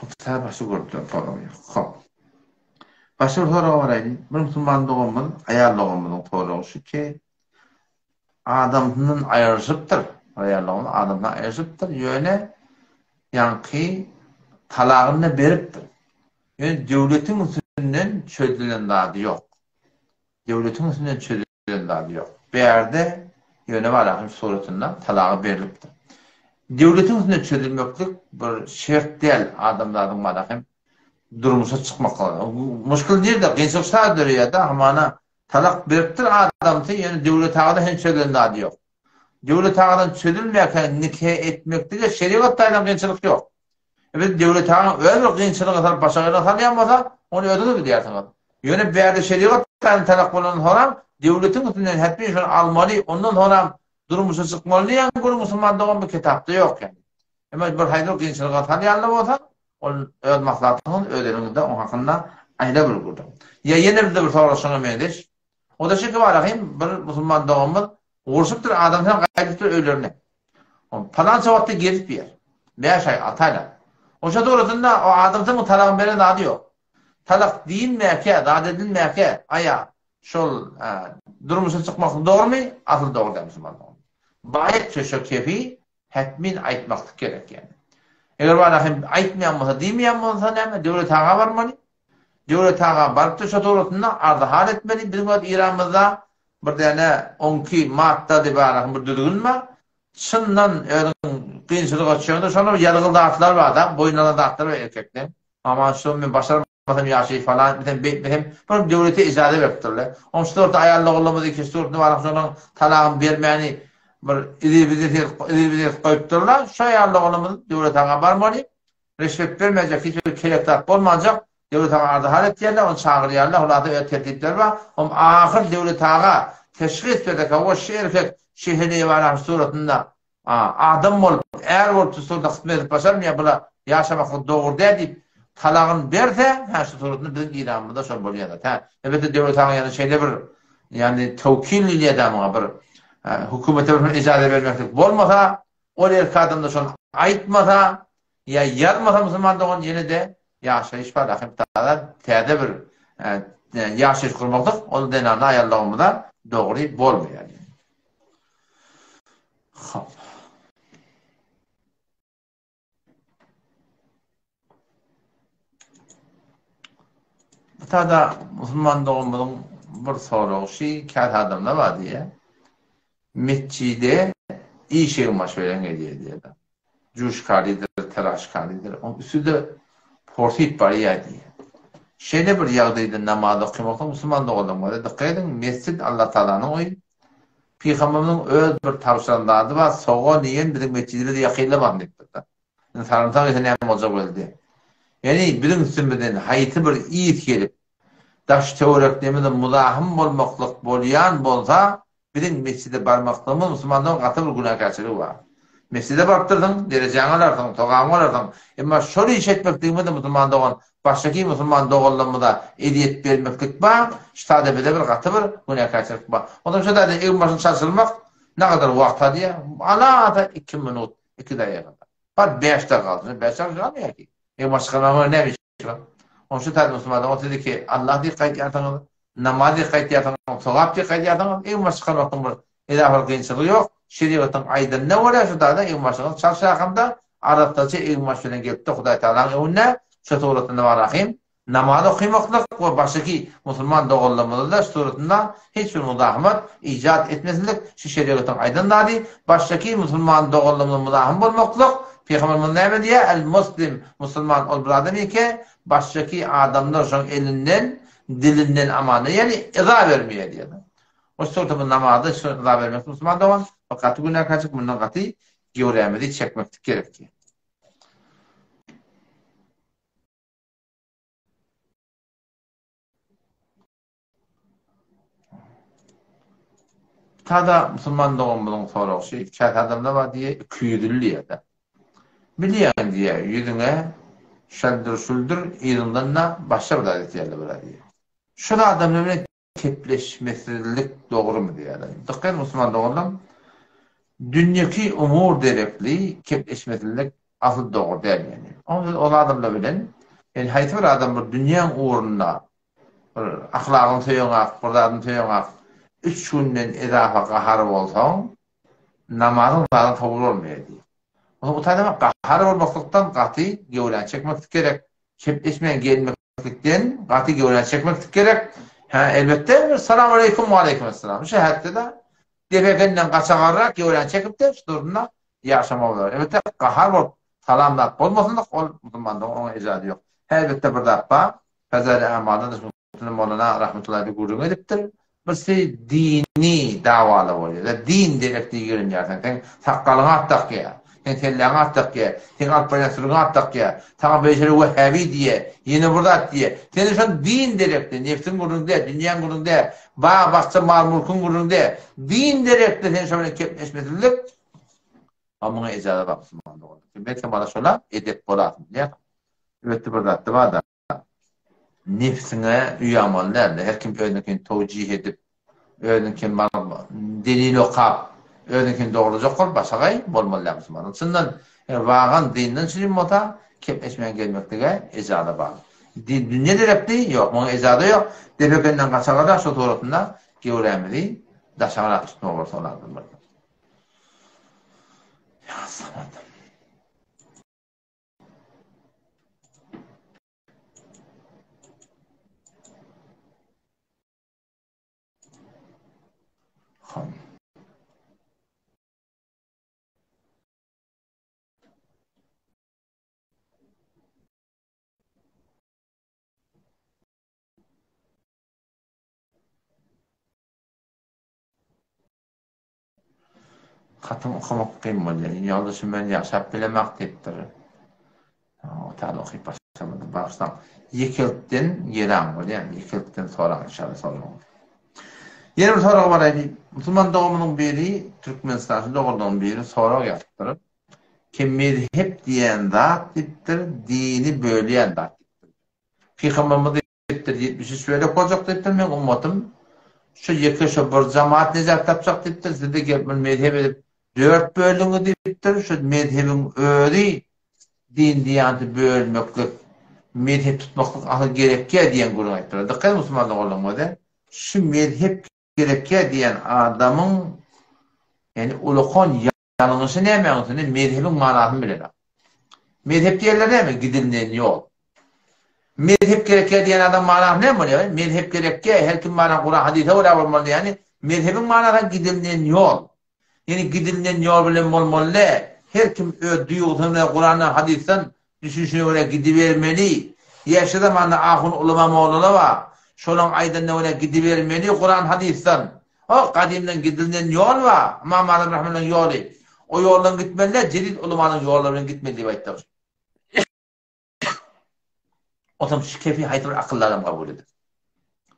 [SPEAKER 1] Hop, sag başy görüpdir soragy. Hop. Başga bir soraga baraýyn. Bir musulman doganymyz, aýal doganymyzyň soragy şu ki, adamsyndan aýrylyşypdyr. Aýal doganymyz adamsyndan aýrylyşypdyr, ýöne ýaňky talagyny beripdir. Ýöne döwletiň üstünden çözülen zady ýok. Döwletiň üstünden çözülen zady ýok. Bärde ýöne bar ahim suratynda talagy berlipdir. Döwletiň üstünde çözülmeklik bir şert däl adamzadyň bar ahim durmuşa çykmaklygyna. Muşkil nirde? Kynçylyk şa döreýär-de, hamana talak beripdir adamsy, ýöne döwlet agadan hem çözülen zady ýok. Döwlet agadan çözülmäkä nike etmeklige şerigat taýdan kynçylyk ýok. Biz Döwlet agaň öz bir kynçylyga salyp başagaýlyga salýan bolsa, ony özüňiz bilýärsiňiz. Ýöne bärde şerigat taýdan talak bolandan soňam döwletiň üstünden hetmin şony almaly, ondan soňam durmuşa çykmaly diýen gürrüň musulman dogan bu kitapda ýok ýaly. Emma bir haýsy bir kynçylyga salýan-da bolsa, ol öz maslahatyňyz öz eliňizde oň hakynda aýra bir gürrüň. Ýa ýene bizde bir sorag şoňa meňzeş. O-da şeýle barahym bir musulman doganymyz urşupdyr adamsyna gaýdypdyr öýlerine. Palança wagtda gezip ýer. Bäş aý, alty aýlap. Oşa dogrusynda o adamsynyň talagyny beren zady ýok. Talak diýilmäkä, zat edilmäkä, aýa, şol durmuşa çykmaklyk dogrumy? Asyl dogry däl musulman dogan. Baýat şo kefi hetmin aýtmaklyk gerek ýaly. Eger bar hem aýtmaýan bolsa, diýmeýän bolsa näme, Döwlet aga barmaly. Döwlet aga barypdyr şo dogrusynda arzy-hal etmeli. Biziň öz Iranymyzda bir däne onki madda diýip arasynda bir düzgün bar. Çyndan özüň kynçylyga düşeňde şonda bir ýazgyly zatlar bar-da, boýun alan zatlar bar erkekden. Aman şuny men başarmasam ýaşaýy falan etmesem, beýtmesem bir döwlete ijaza beripdirler. Oň şu sortda aýal oglanymyz ikinji sortda bar şonuň talagyny bermäni bir yzy-bizi yzy-bizi goýupdyrlar. Şu aýal oglanymyz döwlet aga barmaly. Rişwet bermejek, hiç bir kerek zat bolmanjak, Döwlet aga ardy-hal etýärler, ony çagyrýarlar, hulasa öz tertipleri bar. Hom ahyr Döwlet aga teşhis berse, hawa şu erkek şu heleý-barah suratynda adam bolup, är bolup şu suratda hyzmat edip başarmaýar, bula ýaşamaklyk dogry däl diýip, talagyny berse, hä şu suratynda biziň Iranymyzda şol bolýan zat. Hä, elbetde Döwlet aga ýöne şeýle bir, ýagny tewkil diýilýär-dä muňa, bir hökümete bir ijaza bermeklik bolmasa, Ol erkek adamda şony aýtmasa ýa ýazmasa musulman dogan ýene-de ýaşaýyş bar rahim tagala täze bir ýaşaýyş gurmaklyk ol zenana aýal doganymyza dogry bolmaýar. Hop. Bu tada musulman doganymyzyň bir soragy şi, käte adamlar bar diýýär. Metjide işegiň başy bilen gelýär diýýär. Juşkalydyr, teraşkalydyr. Oň üsti-de porsyp barýar diýýär. Şeýle bir ýagdaýda namaz okamakda musulman doganlarymyza dykgat ediň, mesjid Allah Tagalanyň öýi. Pygamberimiziň öz bir tabşyran zady bar, sogan iýen biziň metjidimize ýakynlamasyn diýipdir-de. Indi sarymsak iýse näme boljak belli. Ýagny biziň üstümizden haýsy bir ys gelip, daş-töwereklerimize muzahym bolmaklyk bolýan bolsa, biziň mesjide barmaklygymyz musulmanlaryň gaty bir günäkärçiligi bar. Mesjide barypdyrsyň, derejäňi alarsyň, sogabyňy alarsyň. Emma şol işi etmekligimizde musulman dogan başdaky musulman doganlarymyza ezýet bermeklik bar, şu taýda bize bir gaty bir günäkärçilik bar. Onsoň şu taýda egin-başyny çalşyrmak nagadar wagt alýar? Alada iki minut. Iki daýaga. Bar bäş dagy galsyn. Bäş dagy galmaýar ki. Eger başga näme näme iş bar? Onuň üçin täze musulmanlar ol sizi Allah diýip gaýtýarsyňyz, namaz diýip gaýtýarsyňyz, sogap diýip gaýtýarsyňyz, eger başga wagtyň bir edafa kynçylygy ýok. Şerigatyň aýdanyna görä şu taýda egin-başyňyzy çalşakamda arassaça egin-baş bilen gelipdi Hudaý Tagalaň öňünde şu suratynda bar ahym. Namaz okymaklyk we başyky musulman doganlarymyzda şu suratynda hiç bir muzahymat ijat etmesizlik şu şerigatyň aýdan zady, başdaky musulman doganlarymyza muzahym bolmaklyk, Pygamberimiz näme diýýär, El muslim, musulman ol bir adam eke, başdaky adamlar şoň elinden, dilinden amanda, ýagny yza bermeýär diýýär. O sorta bu namazda şu yza bermek musulman dogan, bu gaty günäkärçilik, mundan gaty göwrämizi çekmeklik gerek diýýär. Tada musulman doganymyzyň soragy şu, käte adamlar bar diýýär, ikiýüzli diýýär-de. Bilýän diýýär, ýüzüňe şaldyr-şuldur, yzyňdan-da başga bir zat etýärler bir diýýär. Şol adamlar bilen kepleşmesizlik dogrumy diýýärler. Dykgat musulman doganlarym, dünýeki umur derekli kepleşmesizlik asyl dogry däl ýöne. Onuň ol adamlar bilen, ýani haýsy bir adam bir dünýäň ugrunda Bir ahlagyny söýeňak, bir zadyny söýeňak. Üç günden ezafa gahar bolsaň, namazyň zadyň kabul bolmaýar diýýär. Onsoň bu taýdan gahar bolmaklykdan gaty göwräni çekmeklik gerek. Kepleşmän gelmeklikden gaty göwräni çekmeklik gerek. Hä, elbetde, bir salam aleýkum, waleýkim essalam. Şu hätde-de depekenden gaçagarrak göwräni çekip-de, şu durunda ýaşamaly bolar. Elbetde, gahar bolup salam zat bolmasynlyk, ol musulmanlygyň oňa ejazy ýok. Hä, elbetde bir zat bar. Fazali Amaldan Müslim Molana rahmetullahi bir gürrüň edipdir. Birsi dini dawaly bolýar. Din derekli ýigrenýärsiň. Sen sakgalyňa at dakýar. Sen kelläňe at dakýar. Sen alyp barýan sürüňe at dakýar. Saňa beýşere wehhabi diýýär. Ýene bir zat diýýär. Seni şol din derekli, nebsiň gürrüň däl, dünýäň gürrüň däl, bag-bakja, mal-mülküň gürrüň däl. Din derekli sen şo bilen kepleşmesizlik. A muňa ejaza bar musulman doganlar. Belki bana şola edep bolasyn bilýärsiň. Elbetde bir zatda bar-da. Nebsiňe uýamaly däldi. Her kim özüninkini towjih edip, özüninkini baryp delil okap, özüninkini dogrulajak bolup başagaý bolmaly däl musulmanyň. Çyndan eger wagan dinden çürim bolsa, kepleşmän gelmeklige ejaza bar. Din dünýe derekli, ýok, muňa ejaza ýok. Depekenden gaçagada şo suratynda göwrämizi daşarak tutmaly bolsa ol adamlar. Ýa Samat. Hom. Hatym okamak kyn bolýar. Ýoldaşym men ýaşap bilemak diýipdir. Otagda okyp başlamadym. Bagyşlaň. Ýekeltden gelaň bolýar. Ýekeltden soraň inşallah soragyňyzy. Ýene bir sorag bar aýdy. Musulman doganymyzyň biri Türkmenistanly doganlaryň biri sorag ýazypdyr. Kim mezhep diýen zat diýipdir, dini bölýän zat diýipdir. Pygamberimiz Diýipdir, 73 bölek boljak diýipdir, meň ummatym. Şu ýeke şo bir jamaat nejat tapjak diýipdir, siz-de gelip muny mezhep edip dört böldüňiz diýipdir, şu mezhebiň özi din-diýanty bölmeklik, mezhep tutmaklyk asyl gerekýä diýen gürrüň aýtdylar. Dykgat ediň musulman doganlarym özi, şu mezhep gerekýä diýen adamyň ýani ulakan Ýalňyşy näme ünsüni mezhebiň manasyny bilenok. Mezhep diýenler näme? Gidilinen ýol. Mezhep gerekýär diýen adam manasy näme bolýar? Mezhep gerekýär, her kim mana Kuran hadysa görä bolmaly diýýäni, mezhebiň manasy gidilinen ýol. Ýani gidilinen ýol bilen bolmaly däl. Her kim öz duýgusyna görä Kurandan hadysdan düşünişine görä gidibermeli. Ýa şu zamanda ahun ulama mollalar bar. Şolaň aýdanyna görä gidibermeli Kuran hadysdan. O gadymdan gidilinen ýol bar. Ymam Azam rahmetullahyň ýoly. O ýoldan gitmeli däl, jedid ulamanyň ýollary bilen gitmeli diýip aýtdy. Otam şu kefi haýsy bir akylly adam kabul eder.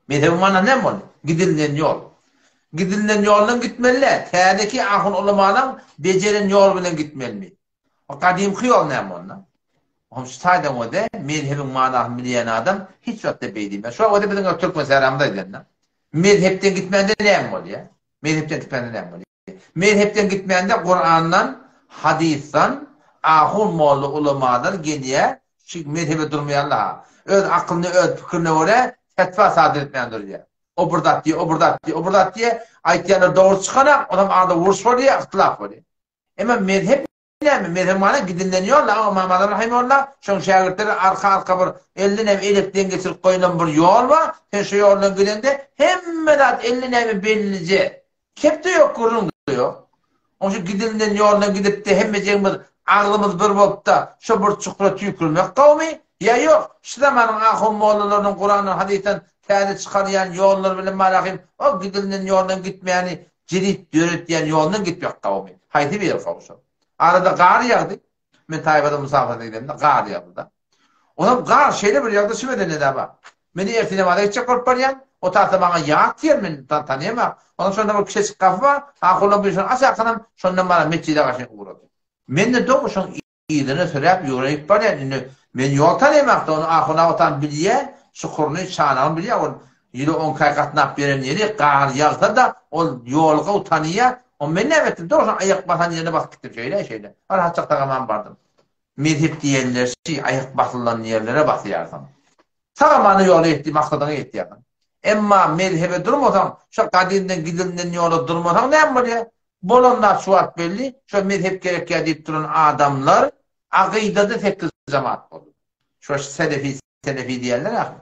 [SPEAKER 1] Mezhebiň manasy näme boldy? Gidilinen ýol. Gidilinen ýoldan gitmeli däl, täzeki ahun ulamalaň bejeren ýoly bilen gitmelimi? O gadymky ýol näme onda? Ohm şu taýdan göde mezhebiň manasyny bilýän adam hiç wagtda beý diýmez. Şo göde biziň türkmen säramyz aýdanda. Mezhepden gitmände näme bolýar? Mezhepden gitmände näme bolýar? Mezhepden gitmände Kurandan, hadysdan, ahun molla ulamadan gelýär, şu mezhebe durmaýanlar. Öz akylyna, öz pikirine görä fetwa sadyr etmän durýar. O bir zat diýýär, o bir zat diýýär, o bir zat diýýär. Aýtýanlar dogry çykanak, onam arada uruş bolýar, yhtylaf bolýar. Emma mezhep näme? Mezhep mana gidilden ýol, la Ymam Azam rahimehullah, şoň şägirtleri arka-arka bir elli näme elekden geçirip goýlan bir ýol bar. Sen şo ýoldan gidende hemme zat elli näme bellije. Kep-de ýok, gürrüň-de ýok. Oň şu gidilden ýoldan gidip-de hemmejigimiz agzymyz bir bolup-da şo bir çukura tüýkürmek gowumy? Ýa ýok, şu zamanyň ahun-mollalarynyň Kurandan, hadysdan täze çykarýan ýollary bilen marahym o gidilinen ýoldan gitmäni jedit döretýän ýolundan gitmek gawumy? Haýsy biri gawy şol? Arada gar ýagdy. Men Taýbada musafirde gidemde gar ýagdy-da. Onam gar şeýle bir ýagdy şibede neda bar. Men ertir namaza gitjek bolup barýan. O tarapda maňa ýat ýer men tanaýamok. Onam şonda bir kiçejik gapy bar. Ahunlaň biri şony açarkanam şondan bana metjide garşy ugrady. Men-de dogry şoň Yzyna süräp ýöreýip barýan indi men ýol tanaýmakda ony ahun agatan bilýä çukuryny çanagyny bilýä ol ýyly onki aý gatnap beren ýeri gar ýagsa-da ol ýoly gowy tanyýa ony men näme etdim dogry şoň aýak basan ýerine basyp gitdim şeýle şeýle rahatjak sagamam bardym mezhep diýenler şi aýak basylan ýerlere basýarsyň sagamana ýola ýetdi maksadyňa ýetýärsiň emma mezhebe durmasaň şo gadymdan gidilinen ýola durmasaň näme bolýa Bolan zat şu wagt belli, şo mezhep gerekýä diýip duran adamlar agydada sekiz jemaat boldy. Şo selefi selefi diýenler ahyr.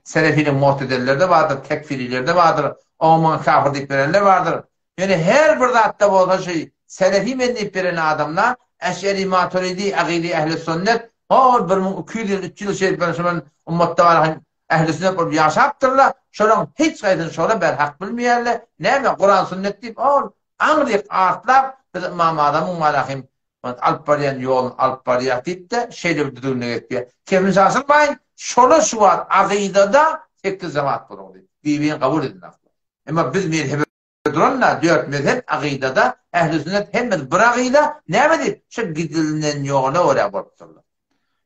[SPEAKER 1] Selefiniň mu'tedelleri-de bardyr, tekfirileri-de bardyr, oňa muňa kafir diýip berenler bardyr. Ýöne her bir zatda bolsa şu selefi men diýip beren adamlar eş'eri maturidi agydy ehli sünnet hol 1200 ýyl 300 ýyl şeýdip beren şolar ummatda bar Ähli sünnet bolup ýaşapdyrlar, şolaň hiç haýsyny şola berhak bilmeýärler, näme Kuran sünnet diýip ol aňryk atlap biz Ymam Azamyň malahym alyp barýan ýoluny alyp barýas diýip-de şeýle bir düzgünine getýär. Kemini çaşyrmaýyn, şola şu wagt agydada sekiz jemaat bolar diýip, bir-birini kabul edin asla. Emma biz mezhebe Duran-da dört mezhep agydada, ähli sünnet hemmesi bir agyda, näme diýip, şu gidilinen ýola görä bolupdyrlar.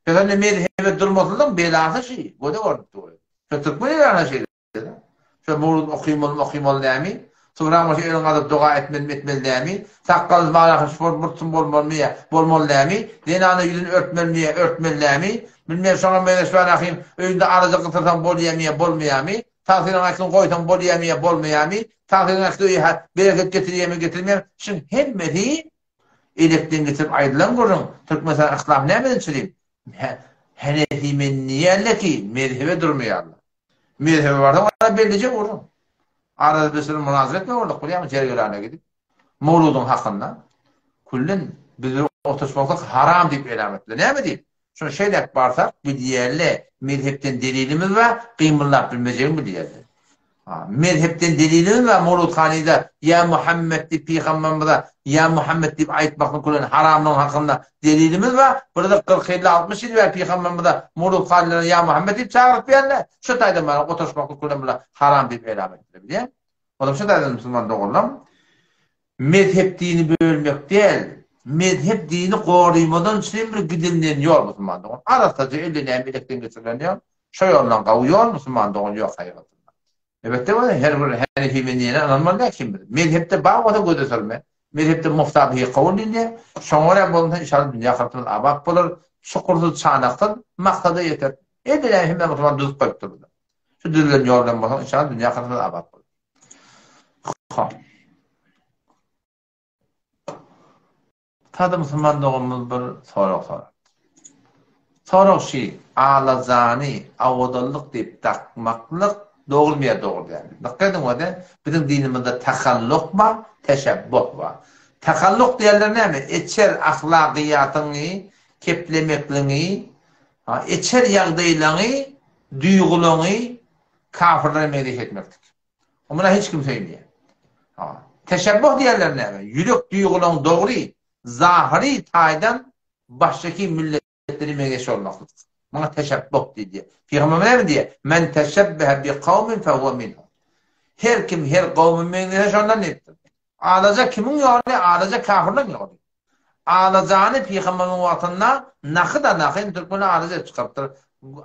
[SPEAKER 1] Şonda mezhebe durmasyzlygyň belasy şi, göze görnüp dur. Şu türkmen eýrana şeýle-de. Şu mowlud okymalymy, okymaly dämi? Soňra bolsa eliňi galdyryp doga etmelimi, etmeli dämi? Sakgaly malahym sport murtsum bolmalymy ýa bolmaly dämi? Zenana ýüzüni örtmelimi ýa örtmeli dämi? Bilmeýän şoňa meňzeş malahym öýünde alaja gysyrsaň bolýamy ýa bolmaýamy? Tagsyryň aýtgyny goýsaň bolýamy ýa bolmaýamy, tagsyryň aýtgy öýe bereket getirýämi getirmeýämi, şuň hemmesi elekden geçirip aýdylan gürrüň. Türkmenistan yhtilaf nämeden çyryp? Henefi men diýýänle ki, mezhebe durmaýarlar. Mezhebe barsaň ora bellije gürrüň. Arada biz şuny munazara etmek bolduk bilýäňmi Jergelana gidip. Mowludyň hakynda. Küllen biz bir oturyşmaklyk haram diýip elam etdiler. Näme diýip? Şony şeýläk barsak, bilýärler, mezhepden delilimiz bar, gymyldap bilmejegini bilýärler. Ha, mezhepden delilimiz bar, Mowludhanyda Ýa Muhammet diýip pygamberimize Ýa Muhammet diýip aýtmaklyk bilen haramlygyň hakynda delilimiz bar. Bir-de 40, 50, 60 ýyl bäri pygamberimize Mowludhanylara Ýa Muhammet diýip çagyryp ýörler. Şu taýdan bäri oturyşmaklyk bilen bular haram diýip elam etdiler, bilýäňmi? Olam şu taýdan musulman doganlarym, Mezhep dini bölmek däl, mezhep dini gorymadan üçin bir gidilinen ýol musulman dogan. Arassaja elde näme elekden geçirilen ýol, şo ýoldan gawy ýol musulman dogan ýok haýygatynda. Elbetde bolsa her bir henefi men diýene ynanmaly däl kim bilir. Mezhepde bar bolsa göze sürme. Mezhepde mufta bihi kabul diýilýär. Şoňa görä bolmasa inşallah dünýä ahyretimiz abat bolar. Çukursyz çanaksyz maksada ýeter. Elde näme hemme musulman düzüp goýupdyr bize. Şu düzülen ýol bilen bolsaň inşallah dünýä ahyretimiz abat bolar. Hop. Sada musulman doganymyz bir sorag sorapdyr. Sorag şi, alajany awadanlyk diýip dakmaklyk dogrumy ýa dogry dälmi? Dykgat ediň ode, biziň dinimizde tahalluk bar, teşebbuh bar. Tahalluk diýenler näme? Eçer ahlagyýatyňy, keplemekliňi, eçer ýagdaýlaňy, duýgulaňy kafirlere meňzeş etmeklik. Muny hiç kim söýmeýär. Ha. Teşebbuh diýenler näme? Ýürek duýgulaň dogry, zahyry taýdan başdaky milletleri meňzeş bolmaklyk. Muňa teşebbuh diýilýär. Pygamberimiz näme diýýär? Men teşebbehe bi kawmin fehuwe minhum. Her kim her kowma meňzese şondan diýipdir. Alaja kimiň ýoly? Alaja kafirleň ýoly. Alajany pygamberimiziň wagtynda nahy-da nahy, indi türkmenler alaja edip çykarypdyr.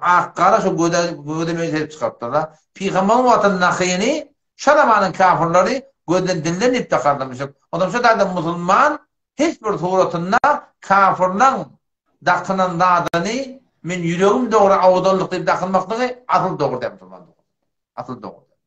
[SPEAKER 1] Ak-gara şo göze, göze meňzeş edip çykarypdyrlar. Pygamberimiziň wagtynda nahyny şo zamanyň kafirleri gözden dilden diýip dakarlarmyşyk. Onsoň şo taýda musulman hiç bir suratynda kafirleň dakynan zadyny men ýüregim dogry awadanlyk diýip dakynmaklygy asyl dogry däl musulman dogry. Asyl dogry däl.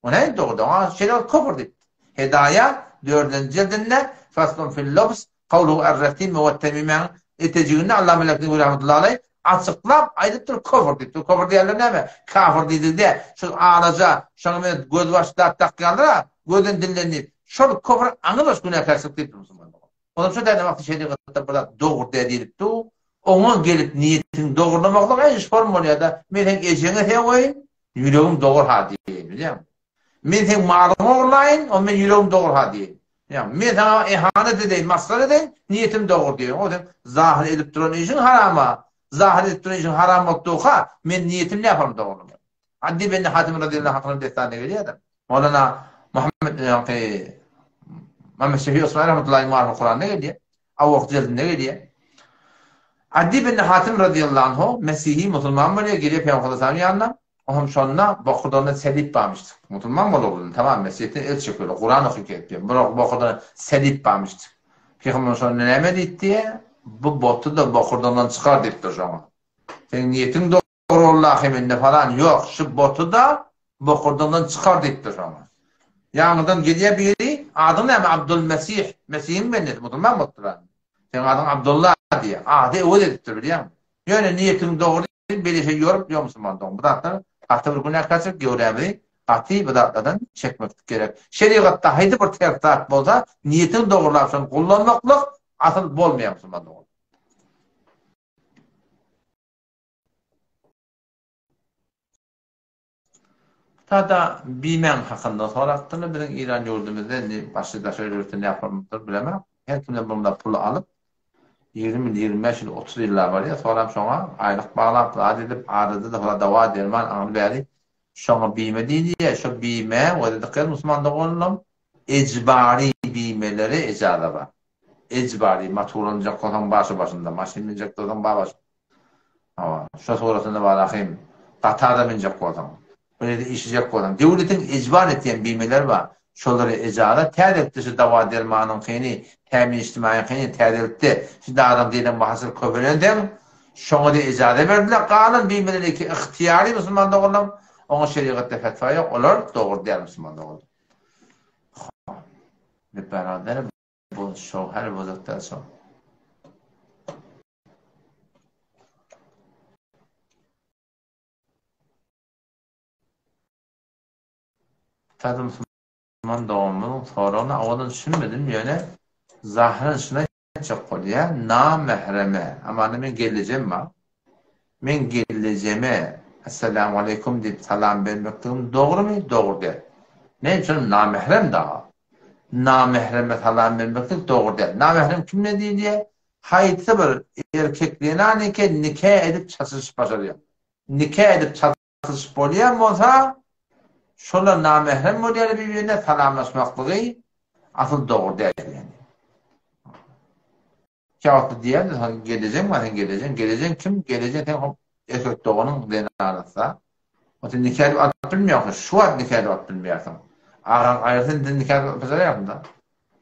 [SPEAKER 1] O nähili dogry? Oňa şeýle bir küfr diýipdir. Hedaýa dördünji jildinde Faslun fil lubs kawluhu er-resimi we-temimäň etejiginde Allama Leknewi rahmetullahi aleýh açyklap aýdypdyr küfr diýipdir. Küfr diýenler näme? Kafir diýdigi däl. Şu alaja, şoňa meňzeş gözbaş zat dakýanlar-a, gözden dilden diýip. Şol küfr aňrybaş günäkärçilik diýipdir musulmanlar. Onam şo däne wagty şerigatda bir zat dogry däl diýlip dur. Oňa gelip niýetiňi dogurlamaklyk eş form bolýar-da, men seň ejeňe sen goýun, ýüregim dogur ha diýeýin, bilýäňmi? Men seň malyňy ogurlaýyn, o men ýüregim dogur ha diýeýin. Bilýäňmi? Men saňa ehanet edeýin, masgara edeýin, niýetim dogur diýeýin. O seň zahyr edip duran işiň harama. Zahyr edip duran işiň haram bolup durka, men niýetim näform dogurlamaly? Addi bende Hatim razyýallahu anhunyň dessanyna gelýär-de. Mowlana Muhammet ýaňky Muhammet Şefi Osmany rahmetullahi Muarrif Kuranda gelýär. Awwalky jildinde gelýär. Addi ibn Hatim razyýallahu anhu mesihi musulman bolýar, gelýär Pygamber sallallahu ýanyna. O hem şonda bokurdagynda selip barmyşdyr. Musulman bolugynda tamam mesihden el çekiyor, Kuran okyp gelipdir. Biroq bokurdagynda selip barmyşdyr. Pygamber şonda näme diýipdi? Bu boty-da bokurdagyndan çykar diýipdir şoňa. Seň niýetiň dogry wallahi mende falan ýok, şu boty-da bokurdagyňdan çykar diýipdir şoňa. Ýaňydan gelýär biri, adyň näme Abdulmesih, Mesihiň bendesi, musulman bolupdyr ady. Seň adyň Abdulla diýýär. Ady öwez edipdir bilýäňmi? Ýöne niýetiň dogry diýip beýle şey ýorup ýok musulman dogan. Bu zatlar gaty bir günäkärçilik göwrämizi gaty bu zatlardan çekmeklik gerek. Şerigatda haýsy bir ters zat bolsa niýetiňi dogrulap şony gullanmaklyk asyl bolmaýar musulman dogan. Tada bimäň hakynda sorapdyrlar. Biziň Iran ýurdumyzda indi başga daşary ýurtda nähili bilemok. Her kimden bunda pul alyp 20 ýyl, 25 ýyl, 30 ýyllap barýar. Soram şoňa aýlyk baglap, zat edip, arada-da hola dawa derman aňry bäri şoňa bime diýilýär. Şo bime, wezidikler musulman doganlarym, ejbary bimelere ejaza bar. Ejbary, matura münjek bolsaň bar şo başynda, maşyn münjek bolsaň bar başynda. Hawa, şo suratynda bar ahym. Gatada münjek bolsaň, bir ýerde işlejek bolsaň, döwletiň ejbar etýän bimeleri bar. Şolary ejaza täzelikde şu dawa-dermanyňkyny, tämin-içtimaýyňkyny täzelikde şu dagyň diýlen bahasy köpelenseň, şoňa-da ejaza berdiler. Galan bimeler iki ygtyýary musulman doganlarym, oňa şerigatda fetwa ýok, olar dogry däl musulman doganlar. Berader bu şowher bozukdan soň. Taze musulman doganymyzyň soragyna owadan düşünmedim, ýöne zahyran şuny aýtjak bolýar, namähreme, amana men gelnejem bar. Men gelnejeme Esselamu aleýkum diýip salam bermekligim dogrumy? Dogry däl. Näme üçin namährem dagy? Namähreme salam bermeklik dogry däl. Namährem kimden diýilýär? Haýsy bir erkek zenan eken nika edip çatyşyp başarýar. Nika edip çatyşyp bolýan bolsa, şolar namährem bolýar bir-birine salamlaşmaklygy asyl dogry däl diýýän. Käwagtda diýýärdi, sen gelejeň bar, sen gelejeň, gelejeň kim, gelejeň seň hop erkek doganyň zenanasy-da. O sen nika edip alyp bilmeýärsiň, şu wagt nika edip alyp bilmeýärsiň. Agaň aýrylsa indi sen nika edip alyp başarýarsyň-da.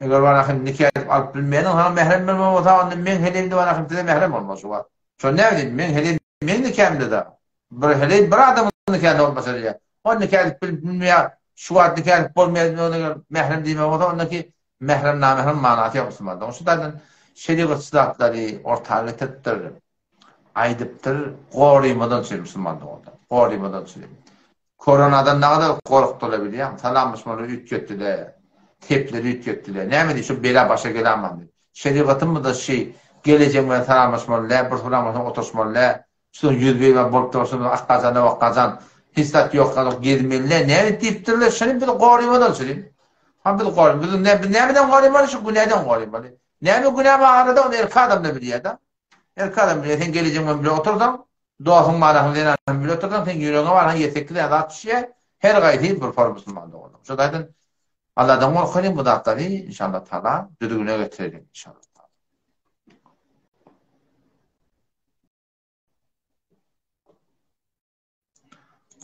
[SPEAKER 1] Eger bar ahim nika edip alyp bilmeýäniň saňa mährem bolmaly bolsa, onda meň heleýim-de bar ahim size mährem bolmaz şu wagt. Şony näme diýdim, meň heleýim meň nikämde-de. Bir heleý bir adamyň nikasynda bolup başarýar. O nika edip bilmeýär, şu wagt nika edip bolmaýar diýmek eger mährem diýmek bolsa, ondaki mährem namährem manasy ýok musulmanda. Şu taýdan şerigatçy zatlary orta getiripdir, aýdypdyr, gorymadan çyr musulman doganlar. Gorymadan çyr. Koronadan nagada gorkdular bilýäň. Salamlaşmalary üýtgetdiler. Sepleri üýtgetdiler. Näme diýip şu bela başa gelaman diýip. Şerigatymyzda şi gelejeň bilen salamlaşmaly däl, bir salamlaşan oturyşmaly däl. Şuň ýüzbe-ýüz bolup durşy akgajan wakgajan hiç zat ýok zat gezmeli näme diýipdirler şuny biz gorymadan şuny. Ha biz gory biz ne biz nämeden gorymaly şu günäden gorymaly. Näme günä bar arada ony erkek adam da bilýär-de. Erkek adam bilýär sen gelejeň bilen bile otursaň dostuň bar zenan bile otursaň sen ýüregiňe bar ýetekli zat düşýär. Her gaýsy bir for musulman doganlar. Şu taýdan Allahdan gorkalyň bu zatlary inşallah taala düzgüne getireliň inşallah.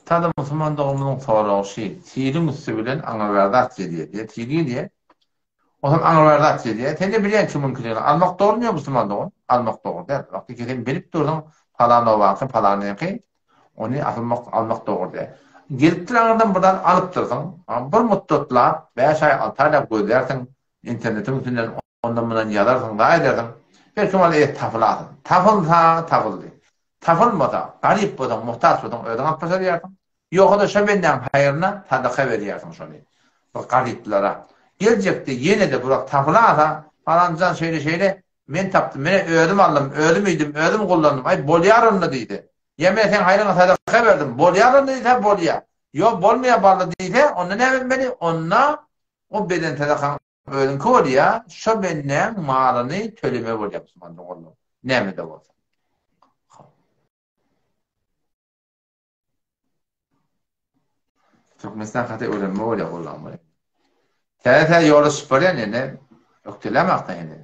[SPEAKER 1] Tada musulman doganymyzyň soragy şi, siliň üsti bilen aňa zat gelýär diýýär, sil gelýär. Onsoň aňa zat gelýär. Sen-de bilýäň kimiňkidigini. Almak dogrumy ýok musulman dogan? Almak dogry däl. Wagty ki sen bilip dursuň palan obaňky, palanyňky, ony almak almak dogry däl. Gelipdir aňyrdan bir zat alypdyrsyň. Bir mutdatlap, bäş aý, alty aýlap gözlärsiň internetiň üstünden ondan-mundan ýazarsyň, zaý edersiň. Belki ol eýe tapylarsyň. Tapylsa, tapyldy. Tapylmasa, garyp bolsaň, muhtaç bolsaň özüň alyp başarýarsyň. Ýogsa-da şo bendäň haýryna sadaka berýärsiň şony. Bir garyplara. Geljekde ýene-de bir wagt tapylarsa, palanjan şeýle-şeýle. Men tapdym, men özüm aldym, özüm iýdim, özüm gollandym, aý bolýar onda diýse. Ýa men seň haýryňa sadaka berdim, bolýar onda diýse, bolýar. Ýok, bolmaýar bally diýse, onda näme etmeli? Onda o beren sadakaň özüňki bolýar, şo bendäň malyny tölemeli bolýar musulman doganlar, näme-de bolsa. Türkmenistan gaty öwrenme bolýar gollanmaly. Täze täze ýola çykyp barýan ýene ökdelämakda ýene.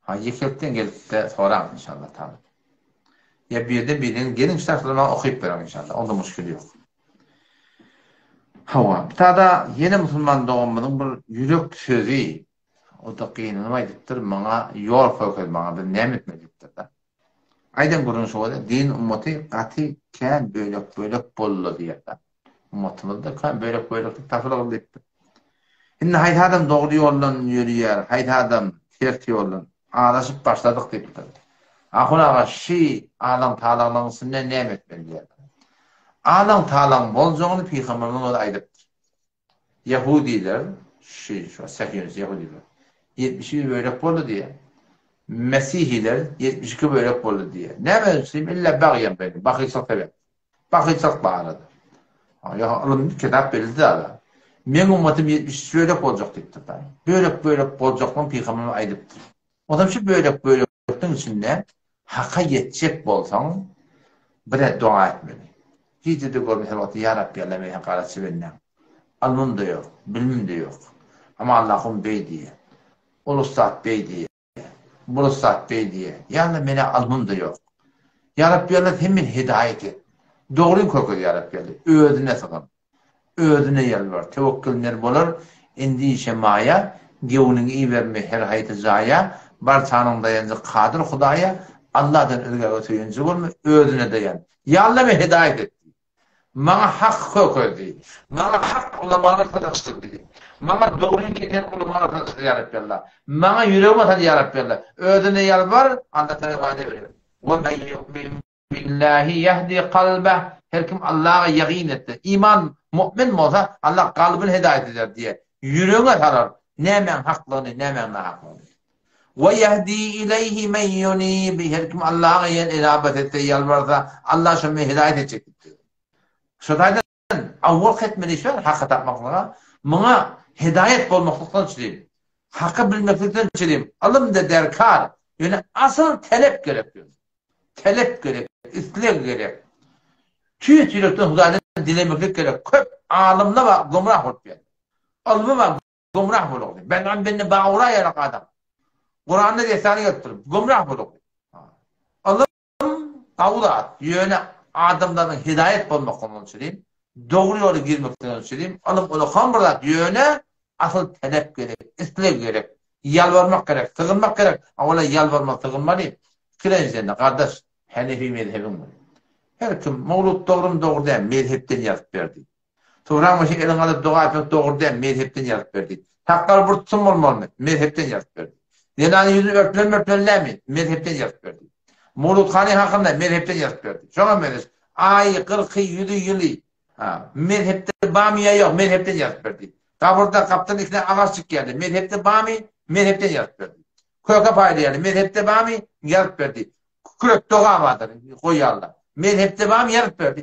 [SPEAKER 1] Ha ýekelikden gelipde soraň inşallah taala. Ýa birden birden geliň şu tarapdan maňa okyp beriň inşallah. Onda muşkil ýok. Hawa, bu tada ýene musulman doganymyzyň bir ýürek sözi o da gynanyp aýdypdyr, maňa ýol görkez maňa biz näme etmeli diýipdir-de. Aýdan gürrüň şu bolýar, din ummaty gaty kän bölek-bölek boldy diýýär-de. Ummatymyzda kän bölek-böleklik tapylgy diýipdir. Indi haýsy adam dogry ýoldan ýörýär, haýsy adam ters ýoldan, azaşyp başladyk diýipdir. Ahun aga şi alaň-talaňlygyň içinde näme etmeli diýýär. Alaň-talaň boljagyny pygamberimiziň özi aýdypdyr. Ýahudylar, şi, şu sehýonist ýahudylar 71 bölek boldy diýýär. Mesihiler 72 bölek boldy diýýär. Näme üçin? Illa bagýan beýle, bahylçylyk sebäpli. Bahylçylyk barada. Ýa ylym kitap belli zada. Meň ummatym 73 bölek boljak diýipdir. Bölek-bölek boljaklygyny pygamberimiz aýdypdyr. Onsoň şu bölek-bölekliň içinde Haka ýetjek bolsaň, bir-ä doga etmeli. Gije-de görme her wagtda Ýa Rabbi Alla men seň garaçy bendäň. Ylmym-da ýok, bilimim-de ýok. Amma Allahym beý diýýär. Ol ussat beý diýýär. Bul ussat beý diýýär. Ýa Alla men-ä ylmym-da ýok. Ýa Rabbi Alla sen meni hidaýat et. Dogryňy görkez Ýa Rabbi Alla. Özüne sygyn. Özüne ýalbar, töwekgel ner bolar, Endişe maýa, Göwnüňi iberme her haýsy jaýa, Barçanyň daýanjy Kadyr Hudaýa, Alladan özgäge söýenji bolma, özüne daýan. Ýa Alla meni hidaýat et diý. Maňa haky kökez diý. Maňa hak ulamalar sataşdyr diý. Maňa dogryny kesen ulamalar sataşdyr ýa Rabbi Alla. Maňa ýüregime sal ýa Rabbi Alla. Özüne ýalbar, Alla saňa wada berer. Wa men ýu'min Billahi ýehdi kalbeh, her kim Allaha ýagyn etse, iman, mu'min bolsa, Allah kalbyny hidaýat eder diýýär. Ýüregiňe salar, nämäň haklygyny, nämäň nahaklygyny. We ýehdi ileýhi men ýunib, her kim Allaha inabat etse, ýalbarsa, Allah şony hidaýat etjek diýipdir. Şo taýdan Awwalky etmeli iş bar, haky tapmaklyga. Muňa hidaýat bolmaklykdan çürim. Haky bilmeklikden çürim. Ylym-da derkar. Ýöne asyl talep gerek ýöne. Talep gerek, isleg gerek. Tüýs ýürekden Hudaýdan dilemeklik gerek. Köp alymlar bar, gümrah bolup ýör. Ylmy bar, gümrah bolupdy. Benam bende baura ýaly adam. Kuranda dessany gelipdir, gümrah bolupdy. Ylym Gowy zat, ýöne adamlaryň hidaýat bolmaklygyndan üçin, dogry ýola girmekliginden üçin ylym ulakan bir zat, ýöne asyl talap gerek, isleg gerek, ýalbarmak gerek, sygynmak gerek, a ola ýalbarmak sygynmaly, ikilenji sende gardaş, Henefi mezhebiň bir. Her kim mowlud dogrymy dogry däl mezhepden ýazyp berdi. Turan başy eliňe alyp doga etmek dogry däl, mezhepden ýazyp berdi. Sakgal bir tutum bolmalymy? Mezhepden ýazyp berdi. Zenanyň ýüzüni örtmeli örtmeli dälmi? Mezhepden ýazyp berdi. Mowlud hany hakynda mezhepden ýazyp berdi. Şoňa meňzeş. Aýy, gyrky, ýüzi, ýyly. Ha, mezhepde barmy ýa ýok, mezhepden ýazyp berdi. Gabyrda gapdan ikine agaç çykýardy. Mezhepde barmy? Mezhepden ýazyp berdi. Köke paýlaýardy. Mezhepde barmy? Ýazyp berdi. Kürek doga bardyr, goýýarlar. Mezhepde barmy? Ýazyp berdi.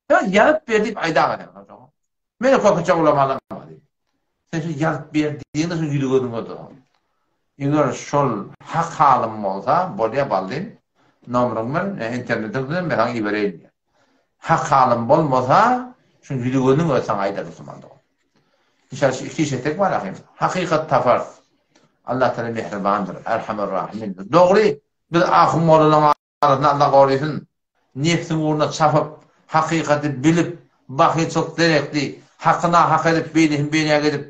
[SPEAKER 1] Sen ýazyp ber diýip aýdaga sen şoňa. Meni kökeçe ulamalar bar diýip. Sen şu ýazyp ber diýende şu ýüzi gözüňe duran. Eger şol hak halym bolsa, bolýa ballym, nomeriňi ber, ýa internetiň bilen men saňa ibereýin diýýär. Hak halym bolmasa, şu ýüzi gözüň özi saňa aýdar musulman dogan. Inşallah şu iki iş etsek bar ahym. Hakykat taparys. Allah Teala mähribandyr, Erhamur Rahimindir. Dogry, biz ahun mollalaryň Arasynda Allah gorysyn, nebsiň ugrunda çapyp, hakykaty bilip, bahylçylyk derekli, haky nahak edip, beýlesini beýläk edip,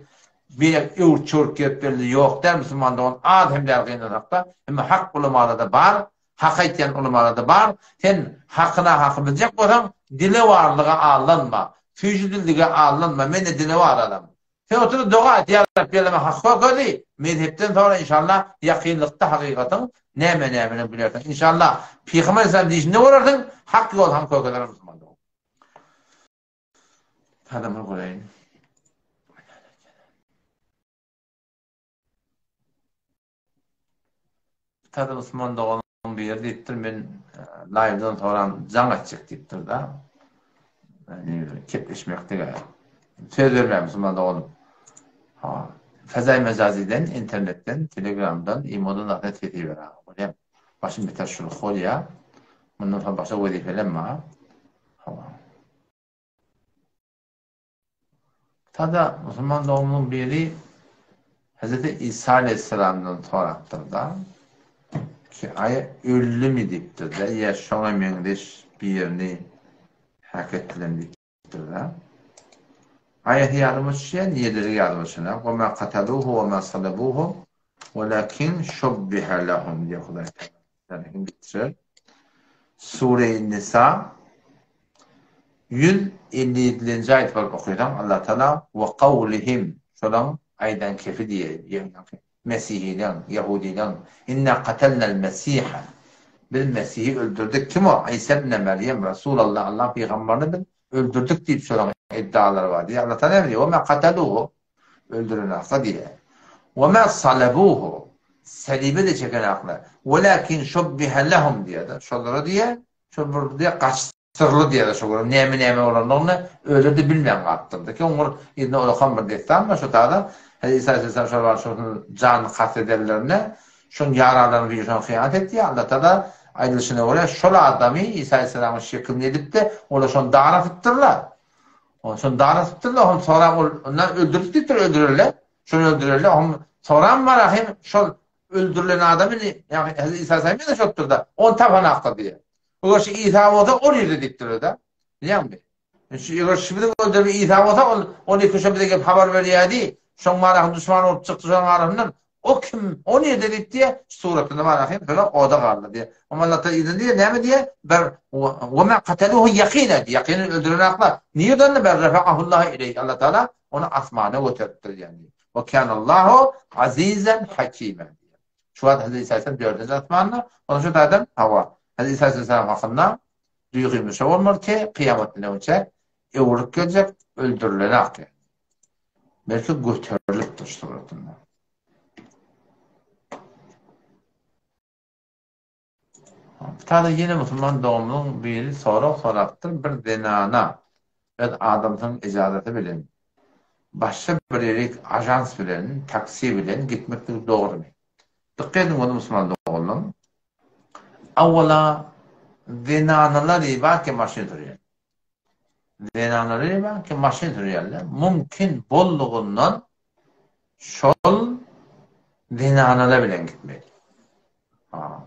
[SPEAKER 1] beýläk öwürt-çöwürt gezip belli ýok däl musulman dogan az hem däl gynansakda, emma hak ulamalarda bar, hak aýtýan ulamalarda bar, sen haky nahaky biljek bolsaň, dilewarlyga aldanma, süýji dillige aldanma, men-de dilewar adam. Sen otur doga et ýa Rabbi äleme hak kökezi mezhepden soňra inşallah ýakynlykda hakykatyň näme nämedigini bilersiň inşallah Pygamber aleyhisselam diýşinde bolarsyň hak ýol saňa kökezer musulman dogan. Tadamyny goýaýyn. Täze musulman doganyň biri diýipdir, men laýwdan soram jaň etjek diýipdir-de. Ýani kepleşmekdige. Söz bermän musulman doganym. Ha, Fezai Mejaziden, internetden, telegramdan, imodan zaten sesi ber aga. Bolýa. Başym beter şul bolýa. Mundan soň başga wezifelem bar. Hawa. Sada musulman doganymyzyň biri Hezreti Isa aleýhissalamdan sorapdyr-da, ki aý öldümi diýipdir-de, ýa şoňa meňzeş birini hak etdilermi diýipdir-de. Aýaty ýadyma düşýär, niýeleri ýadyma düşenok. Wa ma kataluhu wa ma salabuhu walakin şubbiha lahum diýýär Hudaý Tagala. Sure-i Nisa 157-nji aýaty baryp okaýsaň, Allah Tagala we kawlihim, şolaň aýdan kefi diýýär, mesihileň, ýahudileň, inna katalnal mesiha, biz Mesihi öldürdik, kim o? Isa ibn Merýem, Resulallah, Allahyň pygamberini biz öldürdik diýip şolaň iddialary bar diýýär. Allah Tagala näme diýýär? We ma kataluhu, öldürenaklar diýýär. We ma salabuhu, salibe-de çekenaklar. Welakin şubbiha lehum diýýär-de, şolara diýýär, Şol bir diýe gaçdyrly diýýärler şo gün näme näme bolandygyny özleri-de bilmän galypdyrdy. Ki oňur yzyna ulakan bir dessan bar şo tada. Hezreti Isa aleyhisselam şol wagt şonuň janyny kast edenlerinde şoň ýaranlarynyň biri şoňa hyýanat etdi. Allatagala aýdylyşyna görä şol adamy Isa aleyhisselamyň şekilini edipdi. Olar şony dara asypdyrlar. Şony dara asypdyrlar. Hom soran ol ondan öldürdik diýipdir öldürerler. Şony öldürerler. Hom soran bar hem şol Öldürilen adam indi, ýagny Hezreti Isa saýmaýar-da şopdur-da, ony tapanakdyr diýýär. Eger şu Isa bolsa, ol ýerde diýipdirler-de. Bilýäňmi? Şu eger şu biziň öldüren Isa bolsa, ol ol ilki şo bize gelip habar berýärdi. Şoň barasy duşman bolup çykdy şonuň arasyndan. O kim? O nirde diýip diýýär. Şu suratynda bar ahym, şolar oda galdy diýýär. Amma Allah Taala yzyny diýýär, näme diýýär? Ber we ma kataluhu ýakina diýýär. Ýakinen öldürenaklar. Nirden ber rafa'ahullahu ileýhi. Allah Taala ony asmana göteripdir diýýär. We kânallahu azizen hakimen diýýär. Şu wagt Hezreti Isa aleyhisselam dördünji asmanda, onuň üçin zaten hawa, Hezreti Isa aleyhisselam hakynda duýgymyz şo bolmaly ki, kyýamat gününe çenli öwrülip geljek, öldürilen ak ýa. Belki göterilipdir şu suratynda. Tada ýene musulman doganymyzyň biri sorag sorapdyr, bir zenana öz adamsynyň ejazaty bilen başga bir ýerik ajans bilen, taksi bilen gitmekligi dogrymy? Dykgat ediň ony musulman doganlarym. Awwala zenanalar barki maşyn sürýän. Zenanlary bar ki maşyn sürýärler. Mümkin boldugyndan şol zenanalar bilen gitmeli. Ha.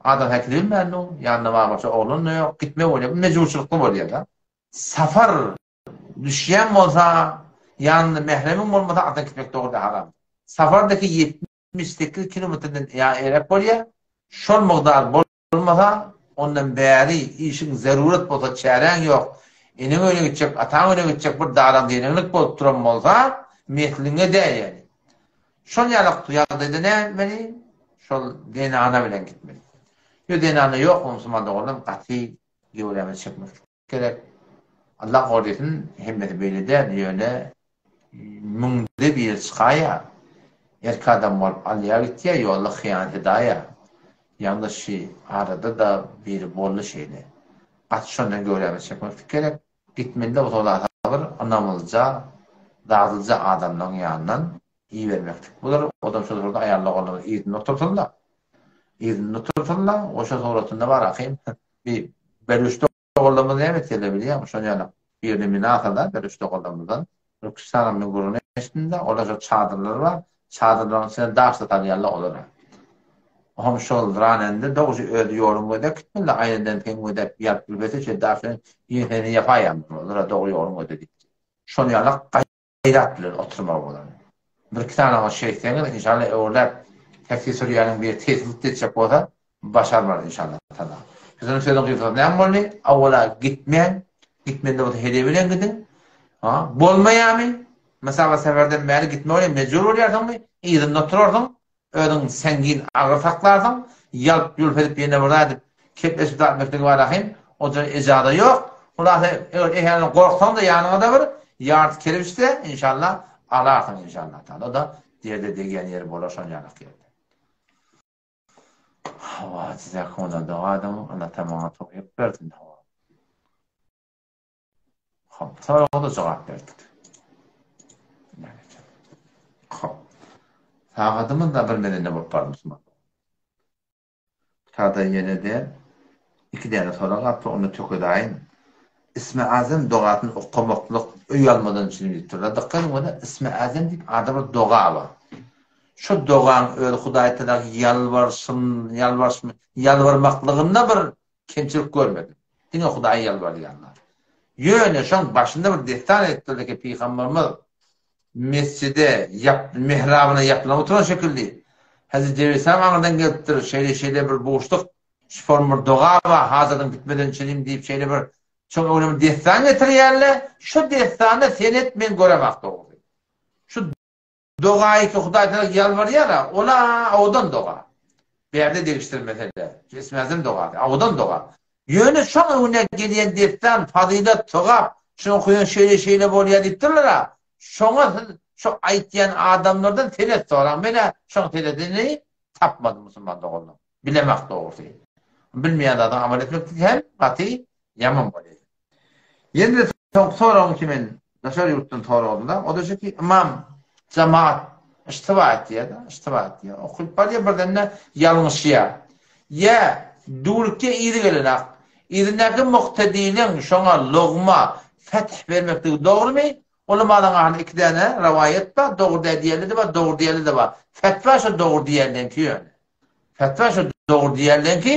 [SPEAKER 1] Adam häki bilmän o, ýanynda barmaça oglan da ýok, gitme bolýar. Bu mejburçylykly bolýar-da. Safar düşýän bolsa, ýanynda mähremiň bolmasa atdan gitmek dogry däl, haram. Safardaki 78 kilometrden ýa erek bolýar. Şol mukdar Bolmasa, ondan bäri işiň zerurat bolsa çäräň ýok, eneň öýüne gitjek, ataň öýüne gitjek bir daran-dereňlik bolup duran bolsa, mesliňe däl ýaly. Şol ýalak ýagdaýda näme etmeli? Şol zenana bilen gitmeli. Ýo zenana ýok musulman doganlarym gaty göwräme çekmeklik gerek. Allah gorasyn hemmesi beýle däl ýöne müňde biri çykaýa erk adam bolup alýa gitýä ýolda hyýanat edaýa ýalňyz şi arada-da biri boldy şeýle gaty şondan göwrämizi çekmeklik gerek gitmelide bolsa ol bir ynamlyja zadlyja adamlaň ýanyndan ibermeklik bolar odam şo surata aýal doganlaryň yzynda otursynda yzynda otursynda oşa suratynda bar ahym bir berüşde Doganlarymyz näme etýärler bilýäňmi? Şony ýaly birine minasada bir üç doganlarymyzdan bir iki sany men gürrüňini eşitdim-de, olar şo çadyrlary bar, çadyrlaryň içine daş-da salýarlar olara. Ohm şol ranende dogry öz ýoluň gözläp gitmeli, aýnadan seň gözläp ýalyp bilmese şeýle daş bilen ýeňsäni ýapaýarmyş olara dogry ýoluň gözle diýip. Şony ýaly Gaýrat bilen oturmaly bolar. Birki sany oňa şeýtseňiz, inşallah öwürläp, taksi sürýäniň biri teswit etjek bolsa, başarmaz inşallah tala. Sizin sözüň gysgasy näme boldy? Awwala gitmäň, gitmeli bolsa heleý bilen gidiň. Ha, bolmaýarmy? Mysal seferden bäri gitme bolýar, mejbur bolýarsyňmy? Yzynda oturarsyň, Özüň sängin agyr saklarsyň, ýalp-ýulp edip ýene bir zat edip kepleşip zat etmekligi bar ahym, o jana ejaza ýok. Hulasa eger eýänden gorksaň-da ýanyňa-da bir ýarty kelip içse, inşallah alarsyň inşallah taala. O-da derde degýän ýeri bolar şon ýalak ýerde. Hawa, jezakumullah doga ediň, Allah maňa towfyk bersin. Hawa. Hop, soraga-da jogap berdik. Hop. Sagadymyz da bir mezende bolup bardy musulman. Sada ýene-de iki däne sorag galypdyr, ony tökedaýyn. Ismi Azam dogasyny okamaklyk öý almadan üçin diýipdirler. Dykgat ediň onda Ismi Azam diýip ada bir doga bar. Şo dogaň özi Hudaý Tagala ýalbarşyn, ýalbarşmy, ýalbarmaklygynda bir kemçilik görmedim. Diňe Hudaýa ýalbarýarlar. Ýöne şoň başynda bir dessan edipdirler ki, Pygamberimiz mesjide ýap, mihrabyna ýapylan oturan şekilli. Hezreti Jebril salam aňyrdan gelipdir, şeýle-şeýle bir buşluk, şu form bir doga bar, hajatyň gitmeden çelim diýip şeýle bir çuň öwrüm bir dessan getirýärler. Şu dessanda senet men göremak dogrusy. Şu Dogaýy ki Hudaý tagala ýalbarýar-a, ol-a owadan doga. Bärde degişdir mesele. Şu Ismäzem dogasy, owadan doga. Ýöne şoň öňüne gelýän dessan, fazylat, sogap, şuny okaýan şeýle-şeýle bolýar diýipdirler-a. Şoňa siz şo aýtýan adamlardan senet soraň. Men-ä şoň senedini tapmadym musulman doganlar. Bilemak dogrusy. Bilmeýän zadyňa amal etmeklik hem gaty ýaman bolýar. Ýene-de soňky soragym ki men daşary ýurtdan soragym-da, o-da şu ki ymam jemaat yştyba etýär-de, yştyba etýär. Okyp barýar birden-de ýalňyşýar. Ýa düwlükde yzy gelenak. Yzyndaky muktediniň şoňa logma, feth bermekligi dogrumy? Ulamalaryň arasynda iki däne rowaýat bar, dogry däl diýenleri-de bar, dogry diýenleri-de bar. Fetwa şo dogry diýenleňki ýöne. Fetwa şo dogry diýerleňki,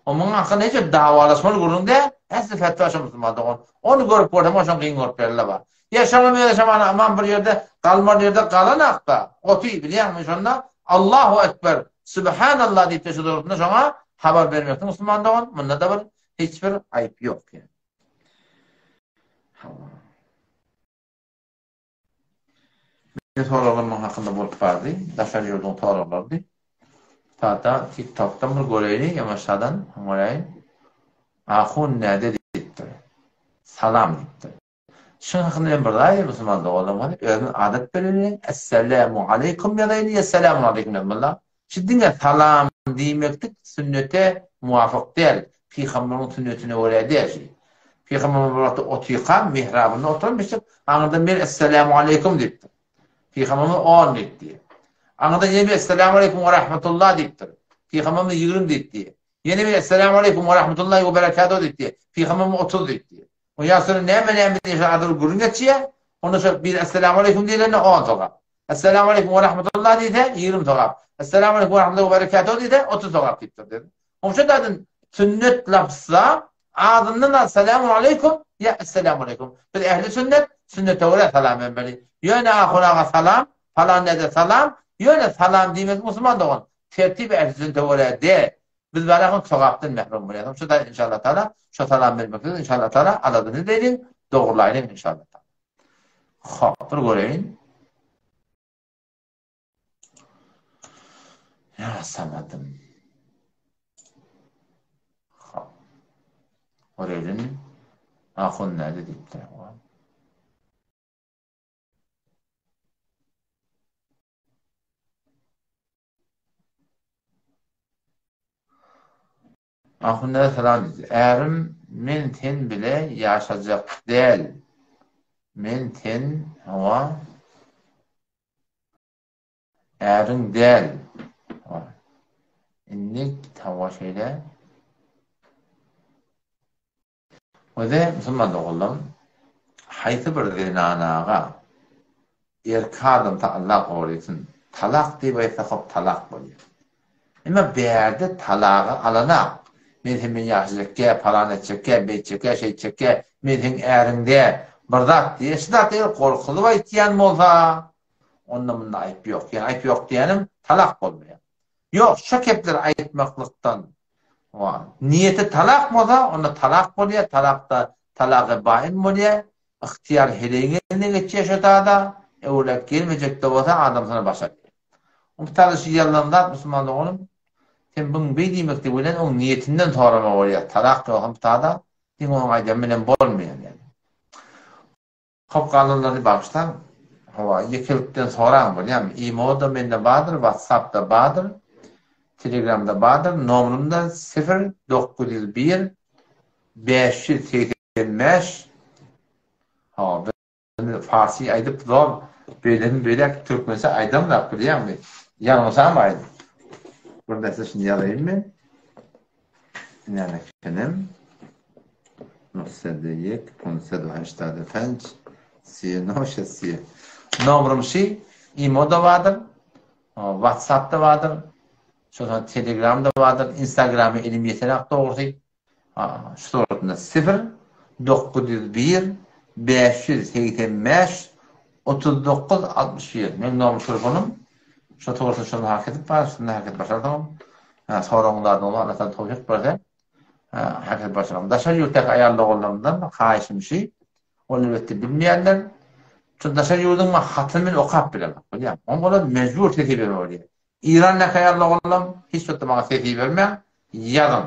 [SPEAKER 1] o muň hakynda hiç bir dawalaşmaly gürrüň däl, äsli fetwa şo musulman dogan. Ony görüp görsem oşoň kyn görüp berle bar. Ýa şoňa meňzeş hamana ymam bir ýerde galmaly ýerde galanakda, oty bilýäňmi şonda Allahu ekber, Sübhanallah diýip-de şu dogrusynda şoňa habar bermekde musulman dogan, munda-da bir hiç bir aýyp ýok ýa. Hawa. Meniň soraglarym muň hakynda bolup bardy. Daşary ýurduň soraglarydy. Tata TikTokdan bir göreýli, ýamaşadan göräýin. Ahun näde diýipdir. Salam diýipdir. Şuň hakynda men bir zat aýdaýyn musulman doganlarym hany özümiz adat belirleýin. Essalamu aleýkum ýazaýly ýa selamun aleýkum ýazmaly. Şu diňe salam diýmeklik sünnete muwafyk däl. Pygamberyň sünnetine görä däl şu. Pygamberimiz bir wagtda otyrka mihrabynda oturan bişip, aňyrdan bir Esselamu aleýkum diýipdir. Pygamberimiz on diýipdi. Aňyrdan ýene bir Esselamu aleýkum we rahmetullah diýipdir. Pygamberimiz 20 diýipdi. Ýene bir Esselamu aleýkum we rahmetullahi we berekatuhu diýipdi. Pygamberimiz 30 diýipdi. O ýa sonra näme näme diýip şu adyr gürrüň geçýär. Onda şo bir Esselamu aleýkum diýlende 10 sogap. Esselamu aleýkum we rahmetullah diýse 20 sogap. Esselamu aleýkum we rahmetullahi we berekatuhu diýse 30 sogap diýipdir dedi. Oňşa dadyn sünnet lapsda azyndan az selamun aleýkum ýa esselamu aleýkum. Biz ehli sünnet, sünnete görä salam bermeli. Ýöne ahun aga salam, palan näde salam, ýöne salam diýmek musulman dogan. Tertip ehli sünnete görä de. Biz barahyn sogapdan mehrum bolýas. Şo da inşallah taala şo salam bermeklik inşallah taala aladyny edeýliň, dogurlaýlyň inşallah taala. Hop, bir göreýin. Ýa samadym. Hop. Göreýin. Ahun näde diýipdir. Ahun salam diýdi. Ärim men sen bile ýaşajak däl. Men sen hawa äriň däl. Hawa. Indi hawa şeýle. Özi musulman doganlarym, haýsy bir zenanaga erki adamsa Allah gorysyn, talak diýip aýtsa hop talak bolýar. Emma bärde talagy alanak, men sen bilen ýaşajakgä, palan etjekgä, beýtjekgä, şeýtjekgä, men seň äriň dä, bir zat diýe, şu zat eger gorkuzyp aýtýan bolsa, onda munda aýyp ýok. Ýani aýyp ýok diýýänim talak bolmaýar. Ýok, şo kepleri aýtmaklykdan Niýeti talak bolsa, onda talak bolýar, talakda talagy bain bolýar, ygtyýar heleýiň eline geçýär şo tada, öwrüläp gelmejek-de bolsa adamsyna baş atýar. Umytala şu ýazylan zat musulman doganym, sen buň beý diýmekde bilen oň niýetinden sorama bolýar, talak ýogsam tada diňe oň aýdany bilen bolmaýar ýaly. Kop galanlaryny bagyşlaň. Hawa, ýekelikden soraň bolýamy? Imo-da mende bardyr, WhatsApp-da bardyr. Telegramda bardyr. Nomerym-da sifr 901 585 Ha, Farsy aýdyp zor, beýlesini beýläk türkmençe aýdamzak bilýäňmi? Ýalňyşam aýdym. Bir näçe şuny ýazaýyn men. Näme ekenim? Nusede ýek, punsedu heştade penç, siye noşe siye. Nomerim şi, imo-da bardyr, WhatsApp-da bardyr, şol sanda Telegram-da bardyr, Instagram-a elim ýetenak dogrusy. Şu suratynda sifr, 901, 585, 39, 61. Meň nomer telefonym. Şu torsda şony hak edip bar, şunda hak edip başarsaňam, soragyň zadyň bolsa Allah taala towfyk berse, hak edip başaram. Daşary ýurtdaky aýal doganlarymdan haýyşym şi, ol elbetde bilmeýänler, şu daşary ýurduň hatyny men okap bilemok, bilýäňmi? Oňa olar mejbur sesi bermeli bolýar. Iran näkaýar oglanlam hiç wagtda maňa ses ibermäň ýazyň.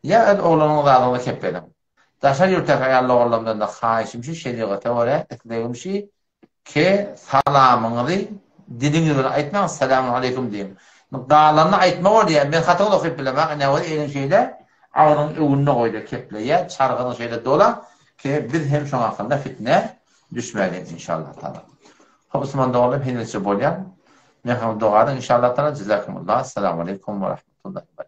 [SPEAKER 1] Ýa öz oglanyňyz zadyňyza kep ediň. Daşary ýurtdaky aýal doganlarymdanda haýyşym şi şerigata görä islegim şi ke salamyňyzy diliňiz bilen aýtmaň Selamun aleýkum diýiň. Galanyny aýtma bolýa men hatyňyzy okyp bilemok ine ol eliň şeýle agzyň öňünde goýda kepleýä çargyny şeýle dola ke biz hem şoň hakynda fitnä düşmäliň inşallah taala. Hop Usman doganlarym heniz bolýar. Merhamet doga ediň inşallah taala. Jazakumullah. Assalamu aleýkum we rahmetullahi.